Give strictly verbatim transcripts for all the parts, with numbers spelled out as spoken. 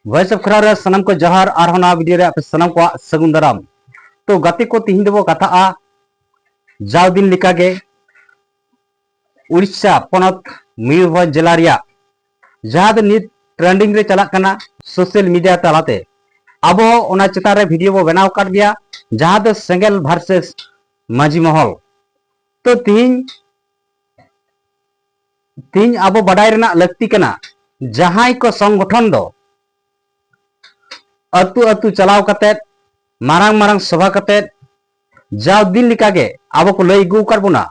Voice of ᱠᱷᱟᱨᱟᱣ ᱨᱮ ᱥᱟᱱᱟᱢ ᱠᱚ ᱡᱚᱦᱟᱨ, ᱟᱨᱦᱚᱸ ᱱᱟᱣᱟ ᱵᱷᱤᱰᱤᱭᱳ ᱨᱮ ᱟᱯᱮ ᱥᱟᱱᱟᱢ ᱠᱚᱣᱟᱜ ᱥᱟᱹᱜᱩᱱ ᱫᱟᱨᱟᱢ᱾ ᱛᱚ ᱜᱟᱛᱮ ᱠᱚ, ᱛᱤᱦᱤᱧ ᱫᱚᱵᱚ ᱠᱟᱛᱷᱟᱜᱼᱟ ᱡᱟᱣ ᱫᱤᱱ ᱞᱮᱠᱟᱜᱮ ᱩᱲᱤᱥᱥᱟ ᱯᱚᱱᱚᱛ ᱢᱚᱭᱩᱨᱵᱷᱚᱸᱡᱽ ᱡᱮᱞᱟ ᱨᱮᱭᱟᱜ, ᱡᱟᱦᱟᱸ ᱫᱚ ᱱᱤᱛ ᱴᱨᱮᱱᱰᱤᱝ ᱨᱮ ᱪᱟᱞᱟᱜ ᱠᱟᱱᱟ ᱥᱳᱥᱟᱞ ᱢᱤᱰᱤᱭᱟ ᱛᱟᱞᱟᱛᱮ᱾ ᱟᱵᱚ ᱦᱚᱸ ᱚᱱᱟ ᱪᱮᱛᱟᱱ ᱨᱮ ᱵᱷᱤᱰᱤᱭᱳ ᱵᱚ ᱵᱮᱱᱟᱣ ᱟᱠᱟᱫ ᱜᱮᱭᱟ, ᱡᱟᱦᱟᱸ ᱫᱚ ᱥᱮᱸᱜᱮᱞ ᱵᱷᱟᱨᱥᱮᱥ ᱢᱟᱹᱡᱷᱤ ᱢᱚᱦᱚᱞ᱾ ᱛᱚ ᱛᱤᱦᱤᱧ, ᱛᱤᱦᱤᱧ ᱟᱵᱚ ᱵᱟᱰᱟᱭ ᱨᱮᱱᱟᱜ ᱞᱟᱹᱠᱛᱤ ᱠᱟᱱᱟ, ᱡᱟᱦᱟᱸᱭ ᱠᱚ ᱥᱚᱝᱜᱚᱴᱷᱚᱱ ᱫᱚ ᱟᱹᱛᱩ ᱟᱹᱛᱩ ᱪᱟᱞᱟᱣ ᱠᱟᱛᱮᱫ, ᱢᱟᱨᱟᱝ ᱢᱟᱨᱟᱝ ᱥᱚᱵᱷᱟ ᱠᱟᱛᱮᱫ, ᱡᱟᱣ ᱫᱤᱱ ᱞᱮᱠᱟᱜᱮ ᱟᱵᱚ ᱠᱚ ᱞᱟᱹᱭ ᱟᱹᱜᱩ ᱟᱠᱟᱫ ᱵᱚᱱᱟ,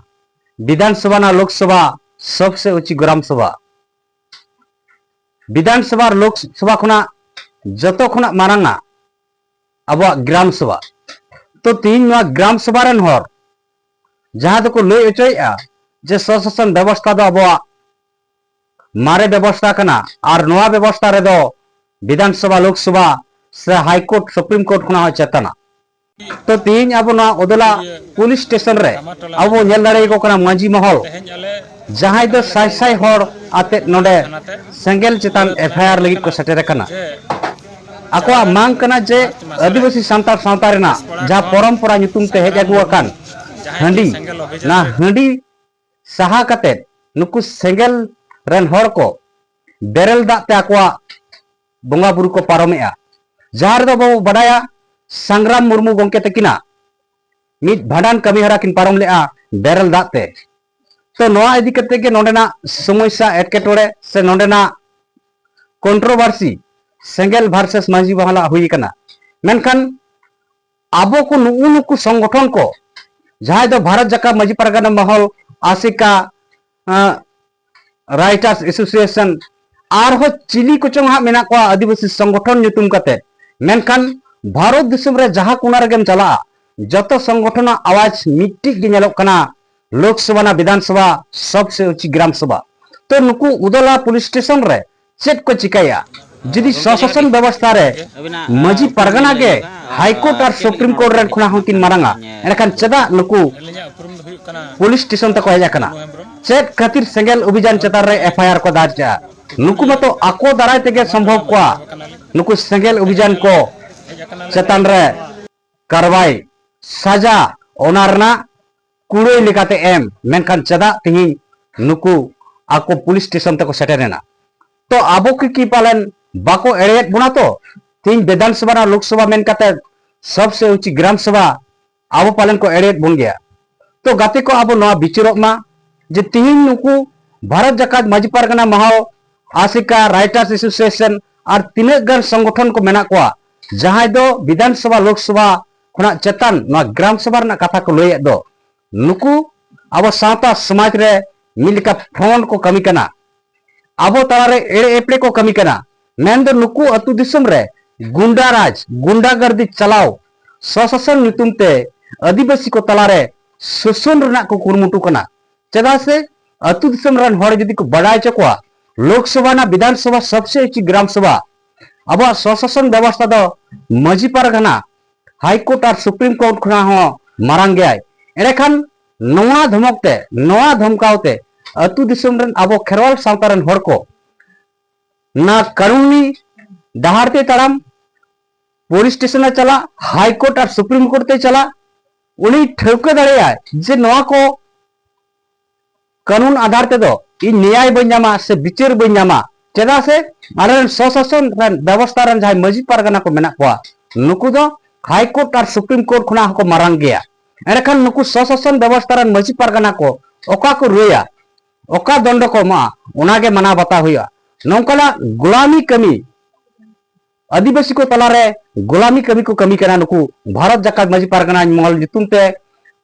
ᱵᱤᱫᱷᱟᱱ ᱥᱚᱵᱷᱟ ᱱᱟ ᱞᱳᱠ ᱥᱚᱵᱷᱟ, ᱥᱚᱵᱥᱮ ᱩᱪᱤ ᱜᱨᱟᱢ ᱥᱚᱵᱷᱟ᱾ ᱵᱤᱫᱷᱟᱱ ᱥᱚᱵᱷᱟ ᱟᱨ ᱞᱳᱠ ᱥᱚᱵᱷᱟ ᱠᱷᱚᱱᱟᱜ ᱡᱚᱛᱚ ᱠᱷᱚᱱᱟᱜ ᱢᱟᱨᱟᱝᱟ ᱟᱵᱚᱣᱟᱜ ᱜᱨᱟᱢ ᱥᱚᱵᱷᱟ᱾ ᱛᱚ ᱛᱤᱦᱤᱧ ᱱᱚᱣᱟ ᱜᱨᱟᱢ ᱥᱚᱵᱷᱟ ᱨᱮᱱ ᱦᱚᱲ ᱡᱟᱦᱟᱸ ᱫᱚᱠᱚ ᱞᱟᱹᱭ ᱦᱚᱪᱚᱭᱮᱫᱼᱟ ᱡᱮ ᱥᱚᱥᱟᱥᱚᱱ ᱵᱮᱵᱚᱥᱛᱷᱟ ᱫᱚ ᱟᱵᱚᱣᱟᱜ ᱢᱟᱨᱮ ᱵᱮᱵᱚᱥᱛᱷᱟ ᱠᱟᱱᱟ, ᱟᱨ ᱱᱚᱣᱟ ᱵᱮᱵᱚᱥᱛᱷᱟ ᱨᱮᱫᱚ ᱵᱤᱫᱷᱟᱱ ᱥᱚᱵᱷᱟ, ᱞᱳᱠ ᱥᱚᱵᱷᱟ ᱥᱮ ᱦᱟᱭ ᱠᱳᱨᱴ, ᱥᱩᱯᱨᱤᱢ ᱠᱳᱨᱴ ᱠᱷᱚᱱᱟᱜ ᱦᱚᱸ ᱪᱮᱛᱟᱱᱟ᱾ ᱛᱚ ᱛᱤᱦᱤᱧ ᱟᱵᱚ ᱱᱚᱣᱟ ᱚᱫᱚᱞᱟ ᱯᱩᱞᱤᱥ ᱥᱴᱮᱥᱚᱱ ᱨᱮ ᱟᱵᱚ ᱧᱮᱞ ᱫᱟᱲᱮᱭᱟᱠᱚ ᱠᱟᱱᱟ ᱢᱟᱹᱡᱷᱤ ᱢᱚᱦᱚᱞ, ᱡᱟᱦᱟᱸᱭ ᱫᱚ ᱥᱟᱭ ᱥᱟᱭ ᱦᱚᱲ ᱟᱛᱮᱫ ᱱᱚᱰᱮ ᱥᱮᱸᱜᱮᱞ ᱪᱮᱛᱟᱱ ᱮᱯᱷ ᱟᱭ ᱟᱨ ᱞᱟᱹᱜᱤᱫ ᱠᱚ ᱥᱮᱴᱮᱨ ᱟᱠᱟᱱᱟ᱾ ᱟᱠᱚᱣᱟᱜ ᱢᱟᱝ ᱠᱟᱱᱟ ᱡᱮ ᱟᱹᱫᱤᱵᱟᱹᱥᱤ ᱥᱟᱱᱛᱟᱲ ᱥᱟᱶᱛᱟ ᱨᱮᱱᱟᱜ ᱡᱟᱦᱟᱸ ᱯᱚᱨᱚᱢᱯᱚᱨᱟ ᱧᱩᱛᱩᱢ ᱛᱮ ᱦᱮᱡ ᱟᱹᱜᱩ ᱟᱠᱟᱱ ᱦᱟᱺᱰᱤ, ᱚᱱᱟ ᱦᱟᱺᱰᱤ ᱥᱟᱦᱟ ᱠᱟᱛᱮᱫ ᱱᱩᱠᱩ ᱥᱮᱸᱜᱮᱞ ᱨᱮᱱ ᱦᱚᱲ ᱠᱚ ᱵᱮᱨᱮᱞ ᱫᱟᱜ ᱛᱮ ᱟᱠᱚᱣᱟᱜ ᱵᱚᱸᱜᱟ ᱵᱩᱨᱩ ᱠᱚ ᱯᱟᱨᱚᱢᱮᱜᱼᱟ, ᱡᱟᱦᱟᱸ ᱨᱮᱫᱚ ᱵᱟᱵᱚ ᱵᱟᱰᱟᱭᱟ ᱥᱟᱝᱜᱽᱨᱟᱢ ᱢᱩᱨᱢᱩ ᱜᱚᱢᱠᱮ ᱛᱟᱹᱠᱤᱱᱟᱜ ᱢᱤᱫ ᱵᱷᱟᱸᱰᱟᱱ ᱠᱟᱹᱢᱤ ᱦᱚᱨᱟ ᱠᱤᱱ ᱯᱟᱨᱚᱢ ᱞᱮᱜᱼᱟ ᱵᱮᱨᱮᱞ ᱫᱟᱜ ᱛᱮ᱾ ᱛᱚ ᱱᱚᱣᱟ ᱤᱫᱤ ᱠᱟᱛᱮ ᱜᱮ ᱱᱚᱰᱮᱱᱟᱜ ᱥᱚᱢᱚᱥᱥᱟ, ᱮᱴᱠᱮᱴᱚᱬᱮ ᱥᱮ ᱱᱚᱰᱮᱱᱟᱜ ᱠᱚᱱᱴᱨᱳᱵᱷᱟᱨᱥᱤ ᱥᱮᱸᱜᱮᱞ ᱵᱷᱟᱨᱥᱮᱥ ᱢᱟᱹᱡᱷᱤ ᱢᱚᱦᱚᱞᱟᱜ ᱦᱩᱭ ᱟᱠᱟᱱᱟ᱾ ᱢᱮᱱᱠᱷᱟᱱ ᱟᱵᱚ ᱠᱚ ᱱᱩᱜᱼᱩ ᱱᱩᱠᱩ ᱥᱚᱝᱜᱚᱴᱷᱚᱱ ᱠᱚ, ᱡᱟᱦᱟᱸᱭ ᱫᱚ ᱵᱷᱟᱨᱚᱛ ᱡᱟᱠᱟᱛ ᱢᱟᱹᱡᱷᱤ ᱯᱟᱨᱜᱟᱱᱟ ᱢᱚᱦᱚᱞ, ᱟᱥᱮᱠᱟ, ᱟᱸ, ᱨᱟᱭᱴᱟᱨᱥ ᱮᱥᱳᱥᱤᱭᱮᱥᱚᱱ, ᱟᱨᱦᱚᱸ ᱪᱤᱞᱤ ᱠᱚᱪᱚᱝ ᱦᱟᱸᱜ ᱢᱮᱱᱟᱜ ᱠᱚᱣᱟ ᱟᱹᱫᱤᱵᱟᱹᱥᱤ ᱥᱚᱝᱜᱚᱴᱷᱚᱱ ᱧᱩᱛᱩᱢ ᱠᱟᱛᱮ, ᱢᱮᱱᱠᱷᱟᱱ ᱵᱷᱟᱨᱚᱛ ᱫᱤᱥᱚᱢ ᱨᱮ ᱡᱟᱦᱟᱸ ᱠᱚᱱᱟ ᱨᱮᱜᱮᱢ ᱪᱟᱞᱟᱜᱼᱟ, ᱡᱚᱛᱚ ᱥᱚᱝᱜᱚᱴᱷᱚᱱᱟᱜ ᱟᱣᱟᱡᱽ ᱢᱤᱫᱴᱤᱡ ᱜᱮ ᱧᱮᱞᱚᱜ ᱠᱟᱱᱟ, ᱞᱳᱠ ᱥᱚᱵᱷᱟ ᱱᱟ ᱵᱤᱫᱷᱟᱱ ᱥᱚᱵᱷᱟ, ᱥᱚᱵ ᱥᱮ ᱩᱪᱤ ᱜᱨᱟᱢ ᱥᱚᱵᱷᱟ᱾ ᱛᱚ ᱱᱩᱠᱩ ᱩᱫᱚᱞᱟ ᱯᱩᱞᱤᱥ ᱥᱴᱮᱥᱚᱱ ᱨᱮ ᱪᱮᱫ ᱠᱚ ᱪᱤᱠᱟᱹᱭᱟ? ᱡᱩᱫᱤ ᱥᱚᱥᱟᱥᱚᱱ ᱵᱮᱵᱚᱥᱛᱷᱟ ᱨᱮ ᱢᱟᱹᱡᱷᱤ ᱯᱟᱨᱜᱟᱱᱟ ᱜᱮ ᱦᱟᱭ ᱠᱳᱨᱴ ᱟᱨ ᱥᱩᱯᱨᱤᱢ ᱠᱳᱨᱴ ᱨᱮᱱ ᱠᱷᱚᱱᱟᱜ ᱦᱚᱸᱠᱤᱱ ᱢᱟᱨᱟᱝᱟ, ᱮᱸᱰᱮᱠᱷᱟᱱ ᱪᱮᱫᱟᱜ ᱱᱩᱠᱩ ᱯᱩᱞᱤᱥ ᱥᱴᱮᱥᱚᱱ ᱛᱮᱠᱚ ᱦᱮᱡ ᱟᱠᱟᱱᱟ? ᱪᱮᱫ ᱠᱷᱟᱹᱛᱤᱨ ᱥᱮᱸᱜᱮᱞ ᱚᱵᱷᱤᱡᱟᱱ ᱪᱮᱛᱟᱱ ᱨᱮ ᱮᱯᱷ ᱟᱭ ᱟᱨ ᱠᱚ ᱫᱟᱨᱡᱟ? ᱱᱩᱠᱩ ᱢᱟᱛᱚ ᱟᱠᱚ ᱫᱟᱨᱟᱭ ᱛᱮᱜᱮ ᱥᱚᱢᱵᱷᱚᱵ ᱠᱚᱣᱟ ᱱᱩᱠᱩ ᱥᱮᱸᱜᱮᱞ ᱚᱵᱷᱤᱡᱟᱱ ᱠᱚ ᱪᱮᱛᱟᱱ ᱨᱮ ᱠᱟᱨᱣᱟᱭ, ᱥᱟᱡᱟ, ᱚᱱᱟ ᱨᱮᱱᱟᱜ ᱠᱩᱲᱟᱹᱭ ᱞᱮᱠᱟᱛᱮ ᱮᱢ᱾ ᱢᱮᱱᱠᱷᱟᱱ ᱪᱮᱫᱟᱜ ᱛᱤᱦᱤᱧ ᱱᱩᱠᱩ ᱟᱠᱚ ᱯᱩᱞᱤᱥ ᱥᱴᱮᱥᱚᱱ ᱛᱮᱠᱚ ᱥᱮᱴᱮᱨ ᱮᱱᱟ? ᱛᱚ ᱟᱵᱚ ᱠᱤ ᱠᱤ ᱯᱟᱞᱮᱱ ᱵᱟᱠᱚ ᱮᱲᱮᱭᱮᱫ ᱵᱚᱱᱟ? ᱛᱚ ᱛᱤᱦᱤᱧ ᱵᱤᱫᱷᱟᱱ ᱥᱚᱵᱷᱟ ᱨᱮᱱᱟᱜ ᱞᱳᱠ ᱥᱚᱵᱷᱟ ᱢᱮᱱ ᱠᱟᱛᱮ ᱥᱚᱵᱥᱮ ᱩᱪᱤ ᱜᱨᱟᱢ ᱥᱚᱵᱷᱟ ᱟᱵᱚ ᱯᱟᱞᱮᱱ ᱠᱚ ᱮᱲᱮᱭᱮᱫ ᱵᱚᱱ ᱜᱮᱭᱟ᱾ ᱛᱚ ᱜᱟᱛᱮ ᱠᱚ, ᱟᱵᱚ ᱱᱚᱣᱟ ᱵᱤᱪᱟᱹᱨᱚᱜ ᱢᱟ ᱡᱮ ᱛᱤᱦᱤᱧ ᱱᱩᱠᱩ ᱵᱷᱟᱨᱚᱛ ᱡᱟᱠᱟᱛ ᱢᱟᱹᱡᱷᱤ ᱯᱟᱨᱜᱟᱱᱟ ᱢᱚᱦᱚᱞ, ᱟᱥᱮᱠᱟ, ᱨᱟᱭᱴᱟᱨᱥ ᱮᱥᱳᱥᱤᱭᱮᱥᱚᱱ ᱟᱨ ᱛᱤᱱᱟᱹᱜ ᱜᱟᱱ ᱥᱚᱝᱜᱚᱴᱷᱚᱱ ᱠᱚ ᱢᱮᱱᱟᱜ ᱠᱚᱣᱟ, ᱡᱟᱦᱟᱸᱭ ᱫᱚ ᱵᱤᱫᱷᱟᱱ ᱥᱚᱵᱷᱟ ᱞᱳᱠ ᱥᱚᱵᱷᱟ ᱠᱷᱚᱱᱟᱜ ᱪᱮᱛᱟᱱ ᱱᱚᱣᱟ ᱜᱨᱟᱢ ᱥᱚᱵᱷᱟ ᱨᱮᱱᱟᱜ ᱠᱟᱛᱷᱟ ᱠᱚ ᱞᱟᱹᱭᱮᱫ ᱫᱚ, ᱱᱩᱠᱩ ᱟᱵᱚ ᱥᱟᱶᱛᱟ ᱥᱚᱢᱟᱡᱽ ᱨᱮ ᱢᱤᱫ ᱞᱮᱠᱟ ᱯᱷᱨᱚᱱᱴ ᱠᱚ ᱠᱟᱹᱢᱤ ᱠᱟᱱᱟ, ᱟᱵᱚ ᱛᱟᱞᱟᱨᱮ ᱮᱲᱮ ᱮᱯᱲᱮ ᱠᱚ ᱠᱟᱹᱢᱤ ᱠᱟᱱᱟ᱾ ᱢᱮᱱᱫᱚ ᱱᱩᱠᱩ ᱟᱹᱛᱩ ᱫᱤᱥᱚᱢ ᱨᱮ ᱜᱩᱱᱰᱟ ᱨᱟᱡᱽ, ᱜᱩᱱᱰᱟ ᱜᱟᱨᱫᱤ ᱪᱟᱞᱟᱣ, ᱥᱚᱥᱟᱥᱚᱱ ᱧᱩᱛᱩᱢ ᱛᱮ ᱟᱹᱫᱤᱵᱟᱹᱥᱤ ᱠᱚ ᱛᱟᱞᱟᱨᱮ ᱥᱳᱥᱚᱱ ᱨᱮᱱᱟᱜ ᱠᱚ ᱠᱩᱨᱩᱢᱩᱴᱩ ᱠᱟᱱᱟ᱾ ᱪᱮᱫᱟᱜ ᱥᱮ ᱟᱹᱛᱩ ᱫᱤᱥᱚᱢ ᱨᱮᱱ ᱦᱚᱲ ᱡᱩᱫᱤ ᱠᱚ ᱵᱟᱰᱟᱭ ᱦᱚᱪᱚ ᱠᱚᱣᱟ, ᱞᱳᱠ ᱥᱚᱵᱷᱟ ᱨᱮᱱᱟᱜ ᱵᱤᱫᱷᱟᱱ ᱥᱚᱵᱷᱟ ᱥᱚᱵᱥᱮ ᱩᱪᱤ ᱜᱨᱟᱢ ᱥᱚᱵᱷᱟ, ᱟᱵᱚᱣᱟᱜ ᱥᱚᱥᱟᱥᱚᱱ ᱵᱮᱵᱚᱥᱛᱷᱟ ᱫᱚ ᱢᱟᱹᱡᱷᱤ ᱯᱟᱨᱜᱟᱱᱟ, ᱦᱟᱭ ᱠᱳᱨᱴ ᱟᱨ ᱥᱩᱯᱨᱤᱢ ᱠᱳᱨᱴ ᱠᱷᱚᱱᱟᱜ ᱦᱚᱸ ᱢᱟᱨᱟᱝ ᱜᱮᱭᱟᱭ᱾ ᱮᱸᱰᱮᱠᱷᱟᱱ ᱱᱚᱣᱟ ᱫᱷᱚᱢᱚᱠ ᱛᱮ, ᱱᱚᱣᱟ ᱫᱷᱚᱢᱠᱟᱣ ᱛᱮ ᱟᱹᱛᱩ ᱫᱤᱥᱚᱢ ᱨᱮᱱ ᱟᱵᱚ ᱠᱷᱮᱨᱣᱟᱞ ᱥᱟᱶᱛᱟ ᱨᱮᱱ ᱦᱚᱲ ᱠᱚ ᱱᱟ ᱠᱟᱹᱱᱩᱱᱤ ᱰᱟᱦᱟᱨ ᱛᱮ ᱛᱟᱲᱟᱢ, ᱯᱩᱞᱤᱥ ᱥᱴᱮᱥᱚᱱ ᱮ ᱪᱟᱞᱟᱜ, ᱦᱟᱭ ᱠᱳᱨᱴ ᱟᱨ ᱥᱩᱯᱨᱤᱢ ᱠᱳᱨᱴ ᱛᱮ ᱪᱟᱞᱟᱜ, ᱩᱱᱤ ᱴᱷᱟᱹᱣᱠᱟᱹ ᱫᱟᱲᱮᱭᱟᱜᱼᱟᱭ ᱡᱮ ᱱᱚᱣᱟ ᱠᱚ ᱠᱟᱹᱱᱩᱱ ᱟᱫᱷᱟᱨ ᱛᱮᱫᱚ ᱤᱧ ᱱᱮᱭᱟᱭ ᱵᱟᱹᱧ ᱧᱟᱢᱟ ᱥᱮ ᱵᱤᱪᱟᱹᱨ ᱵᱟᱹᱧ ᱧᱟᱢᱟ᱾ ᱪᱮᱫᱟᱜ ᱥᱮ ᱟᱞᱮ ᱨᱮᱱ ᱥᱚᱥᱟᱥᱚᱱ ᱨᱮᱱ ᱵᱮᱵᱚᱥᱛᱷᱟ ᱨᱮᱱ ᱡᱟᱦᱟᱸᱭ ᱢᱟᱹᱡᱷᱤ ᱯᱟᱨᱜᱟᱱᱟ ᱠᱚ ᱢᱮᱱᱟᱜ ᱠᱚᱣᱟ, ᱱᱩᱠᱩ ᱫᱚ ᱦᱟᱭ ᱠᱳᱨᱴ ᱟᱨ ᱥᱩᱯᱨᱤᱢ ᱠᱳᱨᱴ ᱠᱷᱚᱱᱟᱜ ᱦᱚᱸᱠᱚ ᱢᱟᱨᱟᱝ ᱜᱮᱭᱟ᱾ ᱮᱸᱰᱮᱠᱷᱟᱱ ᱱᱩᱠᱩ ᱥᱚᱥᱟᱥᱚᱱ ᱵᱮᱵᱚᱥᱛᱷᱟ ᱨᱮᱱ ᱢᱟᱹᱡᱷᱤ ᱯᱟᱨᱜᱟᱱᱟ ᱠᱚ ᱚᱠᱟ ᱠᱚ ᱨᱟᱹᱭᱟ, ᱚᱠᱟ ᱫᱚᱱᱰᱚ ᱠᱚ ᱮᱢᱚᱜᱼᱟ, ᱚᱱᱟᱜᱮ ᱢᱟᱱᱟᱣ ᱵᱟᱛᱟᱣ ᱦᱩᱭᱩᱜᱼᱟ᱾ ᱱᱚᱝᱠᱟᱱᱟᱜ ᱜᱳᱞᱟᱢᱤ ᱠᱟᱹᱢᱤ, ᱟᱹᱫᱤᱵᱟᱹᱥᱤ ᱠᱚ ᱛᱟᱞᱟᱨᱮ ᱜᱳᱞᱟᱢᱤ ᱠᱟᱹᱢᱤ ᱠᱚ ᱠᱟᱹᱢᱤ ᱠᱟᱱᱟ ᱱᱩᱠᱩ ᱵᱷᱟᱨᱚᱛ ᱡᱟᱠᱟᱛ ᱢᱟᱹᱡᱷᱤ ᱯᱟᱨᱜᱟᱱᱟ ᱢᱚᱦᱚᱞ ᱧᱩᱛᱩᱢ ᱛᱮ,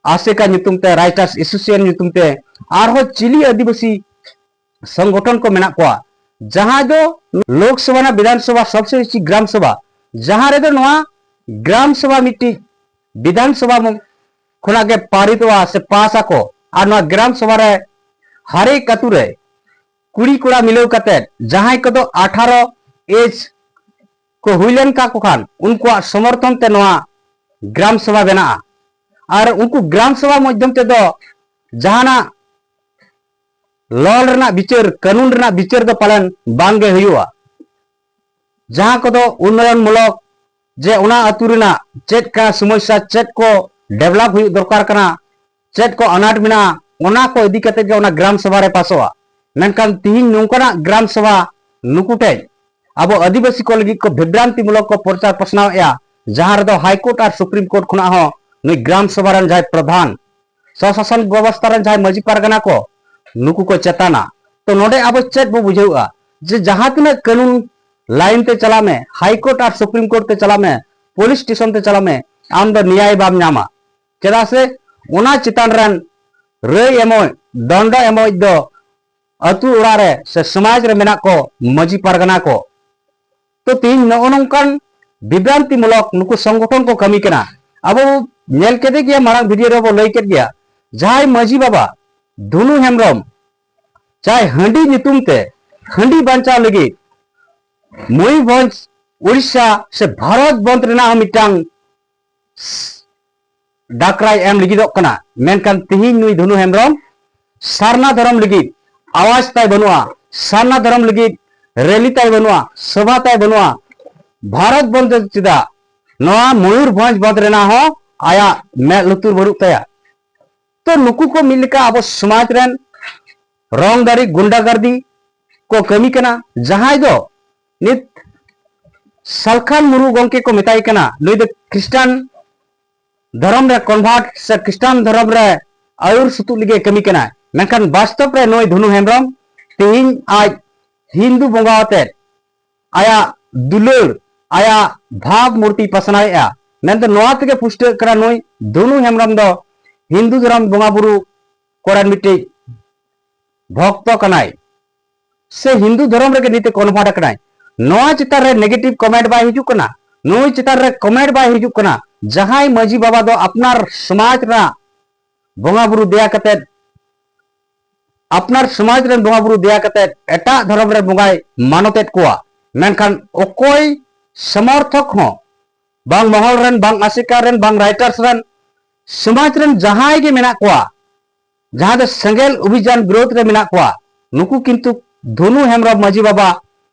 ᱟᱥᱮᱠᱟ ᱧᱩᱛᱩᱢ ᱛᱮ, ᱨᱟᱭᱴᱟᱨᱥ ᱮᱥᱳᱥᱤᱭᱮᱥᱚᱱ ᱧᱩᱛᱩᱢ ᱛᱮ, ᱟᱨᱦᱚᱸ ᱪᱤᱞᱤ ᱟᱹᱫᱤᱵᱟᱹᱥᱤ ᱥᱚᱝᱜᱚᱴᱷᱚᱱ ᱠᱚ ᱢᱮᱱᱟᱜ ᱠᱚᱣᱟ, ᱡᱟᱦᱟᱸ ᱫᱚ ᱞᱳᱠ ᱥᱚᱵᱷᱟ ᱨᱮᱱᱟᱜ ᱵᱤᱫᱷᱟᱱ ᱥᱚᱵᱷᱟ ᱥᱚᱵᱥᱮ ᱩᱪᱤ ᱜᱨᱟᱢ ᱥᱚᱵᱷᱟ, ᱡᱟᱦᱟᱸ ᱨᱮᱫᱚ ᱱᱚᱣᱟ ᱜᱨᱟᱢ ᱥᱚᱵᱷᱟ ᱢᱤᱫᱴᱤᱡ ᱵᱤᱫᱷᱟᱱ ᱥᱚᱵᱷᱟ ᱠᱷᱚᱱᱟᱜ ᱜᱮ ᱯᱟᱨᱤᱛᱚᱜᱼᱟ ᱥᱮ ᱯᱟᱥ ᱟᱠᱚ᱾ ᱟᱨ ᱱᱚᱣᱟ ᱜᱨᱟᱢ ᱥᱚᱵᱷᱟ ᱨᱮ ᱦᱟᱨᱮᱠ ᱟᱛᱩ ᱨᱮ ᱠᱩᱲᱤ ᱠᱚᱲᱟ ᱢᱤᱞᱟᱹᱣ ᱠᱟᱛᱮ ᱡᱟᱦᱟᱸᱭ ᱠᱚᱫᱚ ᱟᱴᱷᱟᱨᱚ ᱮᱡᱽ ᱠᱚ ᱦᱩᱭ ᱞᱮᱱ ᱠᱟ ᱠᱚ ᱠᱷᱟᱱ ᱩᱱᱠᱩᱣᱟᱜ ᱥᱚᱢᱚᱨᱛᱷᱚᱱ ᱛᱮ ᱱᱚᱣᱟ ᱜᱨᱟᱢ ᱥᱚᱵᱷᱟ ᱵᱮᱱᱟᱜᱼᱟ᱾ ᱟᱨ ᱩᱱᱠᱩ ᱜᱨᱟᱢ ᱥᱚᱵᱷᱟ ᱢᱟᱫᱽᱫᱷᱚᱢ ᱛᱮᱫᱚ ᱡᱟᱦᱟᱱᱟᱜ ᱞᱚ ᱨᱮᱱᱟᱜ ᱵᱤᱪᱟᱹᱨ, ᱠᱟᱹᱱᱩᱱ ᱨᱮᱱᱟᱜ ᱵᱤᱪᱟᱹᱨ ᱫᱚ ᱯᱟᱞᱮᱱ ᱵᱟᱝ ᱜᱮ ᱦᱩᱭᱩᱜᱼᱟ᱾ ᱡᱟᱦᱟᱸ ᱠᱚᱫᱚ ᱩᱱᱱᱚᱭᱚᱱ ᱢᱩᱞᱚᱠ, ᱡᱮ ᱚᱱᱟ ᱟᱹᱛᱩ ᱨᱮᱱᱟᱜ ᱪᱮᱫ ᱠᱟ ᱥᱚᱢᱚᱥᱥᱟ, ᱪᱮᱫ ᱠᱚ ᱰᱮᱵᱷᱞᱚᱯ ᱦᱩᱭᱩᱜ ᱫᱚᱨᱠᱟᱨ ᱠᱟᱱᱟ, ᱪᱮᱫ ᱠᱚ ᱟᱱᱟᱴ ᱢᱮᱱᱟᱜᱼᱟ, ᱚᱱᱟ ᱠᱚ ᱤᱫᱤ ᱠᱟᱛᱮ ᱜᱮ ᱚᱱᱟ ᱜᱨᱟᱢ ᱥᱚᱵᱷᱟ ᱨᱮ ᱯᱟᱥᱚᱜᱼᱟ᱾ ᱢᱮᱱᱠᱷᱟᱱ ᱛᱤᱦᱤᱧ ᱱᱚᱝᱠᱟᱱᱟᱜ ᱜᱨᱟᱢ ᱥᱚᱵᱷᱟ ᱱᱩᱠᱩ ᱴᱷᱮᱡ, ᱟᱵᱚ ᱟᱹᱫᱤᱵᱟᱹᱥᱤ ᱠᱚ ᱞᱟᱹᱜᱤᱫ ᱠᱚ ᱵᱷᱮᱵᱽᱨᱟᱱᱛᱤ ᱢᱩᱞᱚᱠ ᱠᱚ ᱯᱨᱚᱪᱟᱨ ᱯᱟᱥᱱᱟᱣᱮᱫᱼᱟ, ᱡᱟᱦᱟᱸ ᱨᱮᱫᱚ ᱦᱟᱭ ᱠᱳᱨᱴ ᱟᱨ ᱥᱩᱯᱨᱤᱢ ᱠᱳᱨᱴ ᱠᱷᱚᱱᱟᱜ ᱦᱚᱸ ᱱᱩᱭ ᱜᱨᱟᱢ ᱥᱚᱵᱷᱟ ᱨᱮᱱ ᱡᱟᱦᱟᱸᱭ ᱯᱨᱚᱫᱷᱟᱱ, ᱥᱚᱥᱟᱥᱚᱱ ᱵᱮᱵᱚᱥᱛᱷᱟ ᱨᱮᱱ ᱡᱟᱦᱟᱸᱭ ᱢᱟᱹᱡᱷᱤ ᱯᱟᱨᱜᱟᱱᱟ ᱠᱚ, ᱱᱩᱠᱩ ᱠᱚ ᱪᱮᱛᱟᱱᱟ᱾ ᱛᱚ ᱱᱚᱰᱮ ᱟᱵᱚ ᱪᱮᱫ ᱵᱚ ᱵᱩᱡᱷᱟᱹᱣᱟ? ᱡᱮ ᱡᱟᱦᱟᱸ ᱛᱤᱱᱟᱹᱜ ᱠᱟᱹᱱᱩᱱ ᱞᱟᱭᱤᱱ ᱛᱮ ᱪᱟᱞᱟᱜ ᱢᱮ, ᱦᱟᱭ ᱠᱳᱨᱴ ᱟᱨ ᱥᱩᱯᱨᱤᱢ ᱠᱳᱨᱴ ᱛᱮ ᱪᱟᱞᱟᱜ ᱢᱮ, ᱯᱩᱞᱤᱥ ᱥᱴᱮᱥᱚᱱ ᱛᱮ ᱪᱟᱞᱟᱜ ᱢᱮ, ᱟᱢ ᱫᱚ ᱱᱮᱭᱟᱭ ᱵᱟᱢ ᱧᱟᱢᱟ᱾ ᱪᱮᱫᱟᱜ ᱥᱮ ᱚᱱᱟ ᱪᱮᱛᱟᱱ ᱨᱮᱱ ᱨᱟᱹᱭ ᱮᱢᱚᱜ, ᱫᱚᱱᱰᱚ ᱮᱢᱚᱜ ᱫᱚ ᱟᱹᱛᱩ ᱚᱲᱟᱜ ᱨᱮ ᱥᱮ ᱥᱚᱢᱟᱡᱽ ᱨᱮ ᱢᱮᱱᱟᱜ ᱠᱚ ᱢᱟᱹᱡᱷᱤ ᱯᱟᱨᱜᱟᱱᱟ ᱠᱚ᱾ ᱛᱚ ᱛᱮᱦᱮᱧ ᱱᱚᱜᱼᱚ ᱱᱚᱝᱠᱟᱱ ᱵᱤᱵᱷᱨᱟᱱᱛᱤ ᱢᱩᱞᱚᱠ ᱱᱩᱠᱩ ᱥᱚᱝᱜᱚᱴᱷᱚᱱ ᱠᱚ ᱠᱟᱹᱢᱤ ᱠᱟᱱᱟ᱾ ᱟᱵᱚ ᱧᱮᱞ ᱠᱮᱫᱮ ᱜᱮᱭᱟ, ᱢᱟᱲᱟᱝ ᱵᱷᱤᱰᱤᱭᱳ ᱨᱮᱵᱚ ᱞᱟᱹᱭ ᱠᱮᱫ ᱜᱮᱭᱟ, ᱡᱟᱦᱟᱸᱭ ᱢᱟᱹᱡᱷᱤ ᱵᱟᱵᱟ ᱫᱷᱩᱱᱩ ᱦᱮᱢᱵᱨᱚᱢ, ᱡᱟᱦᱟᱸᱭ ᱦᱟᱺᱰᱤ ᱧᱩᱛᱩᱢ ᱛᱮ ᱦᱟᱺᱰᱤ ᱵᱟᱧᱪᱟᱣ ᱞᱟᱹᱜᱤᱫ ᱢᱚᱭᱩᱨᱵᱷᱚᱸᱡᱽ, ᱩᱲᱤᱥᱥᱟ ᱥᱮ ᱵᱷᱟᱨᱚᱛ ᱵᱚᱱᱫᱷ ᱨᱮᱱᱟᱜ ᱦᱚᱸ ᱢᱤᱫᱴᱟᱝ ᱰᱟᱠᱨᱟᱭ ᱮᱢ ᱞᱟᱹᱜᱤᱫᱚᱜ ᱠᱟᱱᱟ, ᱢᱮᱱᱠᱷᱟᱱ ᱛᱤᱦᱤᱧ ᱱᱩᱭ ᱫᱷᱩᱱᱩ ᱦᱮᱢᱵᱨᱚᱢ ᱥᱟᱨᱱᱟ ᱫᱷᱚᱨᱚᱢ ᱞᱟᱹᱜᱤᱫ ᱟᱣᱟᱡ ᱛᱟᱭ ᱵᱟᱹᱱᱩᱜᱼᱟ, ᱥᱟᱨᱱᱟ ᱫᱷᱚᱨᱚᱢ ᱞᱟᱹᱜᱤᱫ ᱨᱮᱞᱤ ᱛᱟᱭ ᱵᱟᱹᱱᱩᱜᱼᱟ, ᱥᱚᱵᱷᱟ ᱛᱟᱭ ᱵᱟᱹᱱᱩᱜᱼᱟ᱾ ᱵᱷᱟᱨᱚᱛ ᱵᱚᱱᱫᱷ ᱪᱮᱫᱟᱜ, ᱱᱚᱣᱟ ᱢᱚᱭᱩᱨᱵᱷᱚᱸᱡᱽ ᱵᱚᱱᱫᱷ ᱨᱮᱱᱟᱜ ᱦᱚᱸ ᱟᱭᱟᱜ ᱢᱮᱫ ᱞᱩᱛᱩᱨ ᱵᱟᱹᱱᱩᱜ ᱛᱟᱭᱟ᱾ ᱛᱚ ᱱᱩᱠᱩ ᱠᱚ ᱢᱤᱫ ᱞᱮᱠᱟ ᱟᱵᱚ ᱥᱚᱢᱟᱡᱽ ᱨᱮᱱ ᱨᱚᱝ ᱫᱟᱨᱤ ᱜᱩᱱᱰᱟᱜᱟᱨᱫᱤ ᱠᱚ ᱠᱟᱹᱢᱤ ᱠᱟᱱᱟ, ᱡᱟᱦᱟᱸᱭ ᱫᱚ ᱱᱤᱛ ᱥᱟᱞᱠᱷᱟᱱ ᱢᱩᱨᱢᱩ ᱜᱚᱢᱠᱮ ᱠᱚ ᱢᱮᱛᱟᱭ ᱠᱟᱱᱟ, ᱱᱩᱭ ᱫᱚ ᱠᱷᱨᱤᱥᱴᱟᱱ ᱫᱷᱚᱨᱚᱢ ᱨᱮ ᱠᱚᱱᱵᱷᱟᱨᱴ ᱥᱮ ᱠᱷᱨᱤᱥᱴᱟᱱ ᱫᱷᱚᱨᱚᱢ ᱨᱮ ᱟᱹᱭᱩᱨ ᱥᱩᱛᱩᱜ ᱞᱟᱹᱜᱤᱫ ᱠᱟᱹᱢᱤ ᱠᱟᱱᱟᱭ, ᱢᱮᱱᱠᱷᱟᱱ ᱵᱟᱥᱛᱚᱵ ᱨᱮ ᱱᱩᱭ ᱫᱷᱩᱱᱩ ᱦᱮᱢᱵᱨᱚᱢ ᱛᱮᱦᱮᱧ ᱟᱡ ᱦᱤᱱᱫᱩ ᱵᱚᱸᱜᱟ ᱟᱛᱮᱫ ᱟᱭᱟᱜ ᱫᱩᱞᱟᱹᱲ, ᱟᱭᱟᱜ ᱵᱷᱟᱵᱽ ᱢᱩᱨᱛᱤ ᱯᱟᱥᱱᱟᱣᱮᱫᱼᱟ᱾ ᱢᱮᱱᱫᱚ ᱱᱚᱣᱟ ᱛᱮᱜᱮ ᱯᱩᱥᱴᱟᱹᱜ ᱠᱟᱱᱟ, ᱱᱩᱭ ᱫᱷᱩᱱᱩ ᱦᱮᱢᱵᱨᱚᱢ ᱫᱚ ᱦᱤᱱᱫᱩ ᱫᱷᱚᱨᱚᱢ ᱵᱚᱸᱜᱟ ᱵᱩᱨᱩ ᱠᱚᱨᱮᱱ ᱢᱤᱫᱴᱤᱡ ᱵᱷᱚᱠᱛᱚ ᱠᱟᱱᱟᱭ, ᱥᱮ ᱦᱤᱱᱫᱩ ᱫᱷᱚᱨᱚᱢ ᱨᱮᱜᱮ ᱱᱤᱛ ᱮ ᱠᱚᱱᱵᱷᱟᱨᱴ ᱟᱠᱟᱱᱟᱭ᱾ ᱱᱚᱣᱟ ᱪᱮᱛᱟᱱ ᱨᱮ ᱱᱮᱜᱮᱴᱤᱵᱷ ᱠᱚᱢᱮᱱᱴ ᱵᱟᱭ ᱦᱤᱡᱩᱜ ᱠᱟᱱᱟ, ᱱᱩᱭ ᱪᱮᱛᱟᱱ ᱨᱮ ᱠᱚᱢᱮᱱᱴ ᱵᱟᱭ ᱦᱤᱡᱩᱜ ᱠᱟᱱᱟ᱾ ᱡᱟᱦᱟᱸᱭ ᱢᱟᱹᱡᱷᱤ ᱵᱟᱵᱟ ᱫᱚ ᱟᱯᱱᱟᱨ ᱥᱚᱢᱟᱡᱽ ᱨᱮᱱᱟᱜ ᱵᱚᱸᱜᱟ ᱵᱩᱨᱩ ᱫᱮᱭᱟ ᱠᱟᱛᱮᱫ, ᱟᱯᱱᱟᱨ ᱥᱚᱢᱟᱡᱽ ᱨᱮᱱ ᱵᱚᱸᱜᱟ ᱵᱩᱨᱩ ᱫᱮᱭᱟ ᱠᱟᱛᱮᱫ ᱮᱴᱟᱜ ᱫᱷᱚᱨᱚᱢ ᱨᱮᱱ ᱵᱚᱸᱜᱟᱭ ᱢᱟᱱᱚᱛᱮᱫ ᱠᱚᱣᱟ, ᱢᱮᱱᱠᱷᱟᱱ ᱚᱠᱚᱭ ᱥᱚᱢᱚᱨᱛᱷᱚᱠ ᱦᱚᱸ, ᱵᱟᱝ ᱢᱚᱦᱚᱞ ᱨᱮᱱ, ᱵᱟᱝ ᱟᱥᱮᱠᱟ ᱨᱮᱱ, ᱵᱟᱝ ᱨᱟᱭᱴᱟᱨᱥ ᱨᱮᱱ, ᱥᱚᱢᱟᱡᱽ ᱨᱮᱱ ᱡᱟᱦᱟᱸᱭ ᱜᱮ ᱢᱮᱱᱟᱜ ᱠᱚᱣᱟ, ᱡᱟᱦᱟᱸ ᱫᱚ ᱥᱮᱸᱜᱮᱞ ᱚᱵᱷᱤᱡᱟᱱ ᱵᱤᱨᱳᱫᱷ ᱨᱮ ᱢᱮᱱᱟᱜ ᱠᱚᱣᱟ, ᱱᱩᱠᱩ ᱠᱤᱱᱛᱩ ᱫᱷᱚᱱᱩ ᱦᱮᱢᱵᱨᱚᱢ ᱢᱟᱹᱡᱷᱤ ᱵᱟᱵᱟ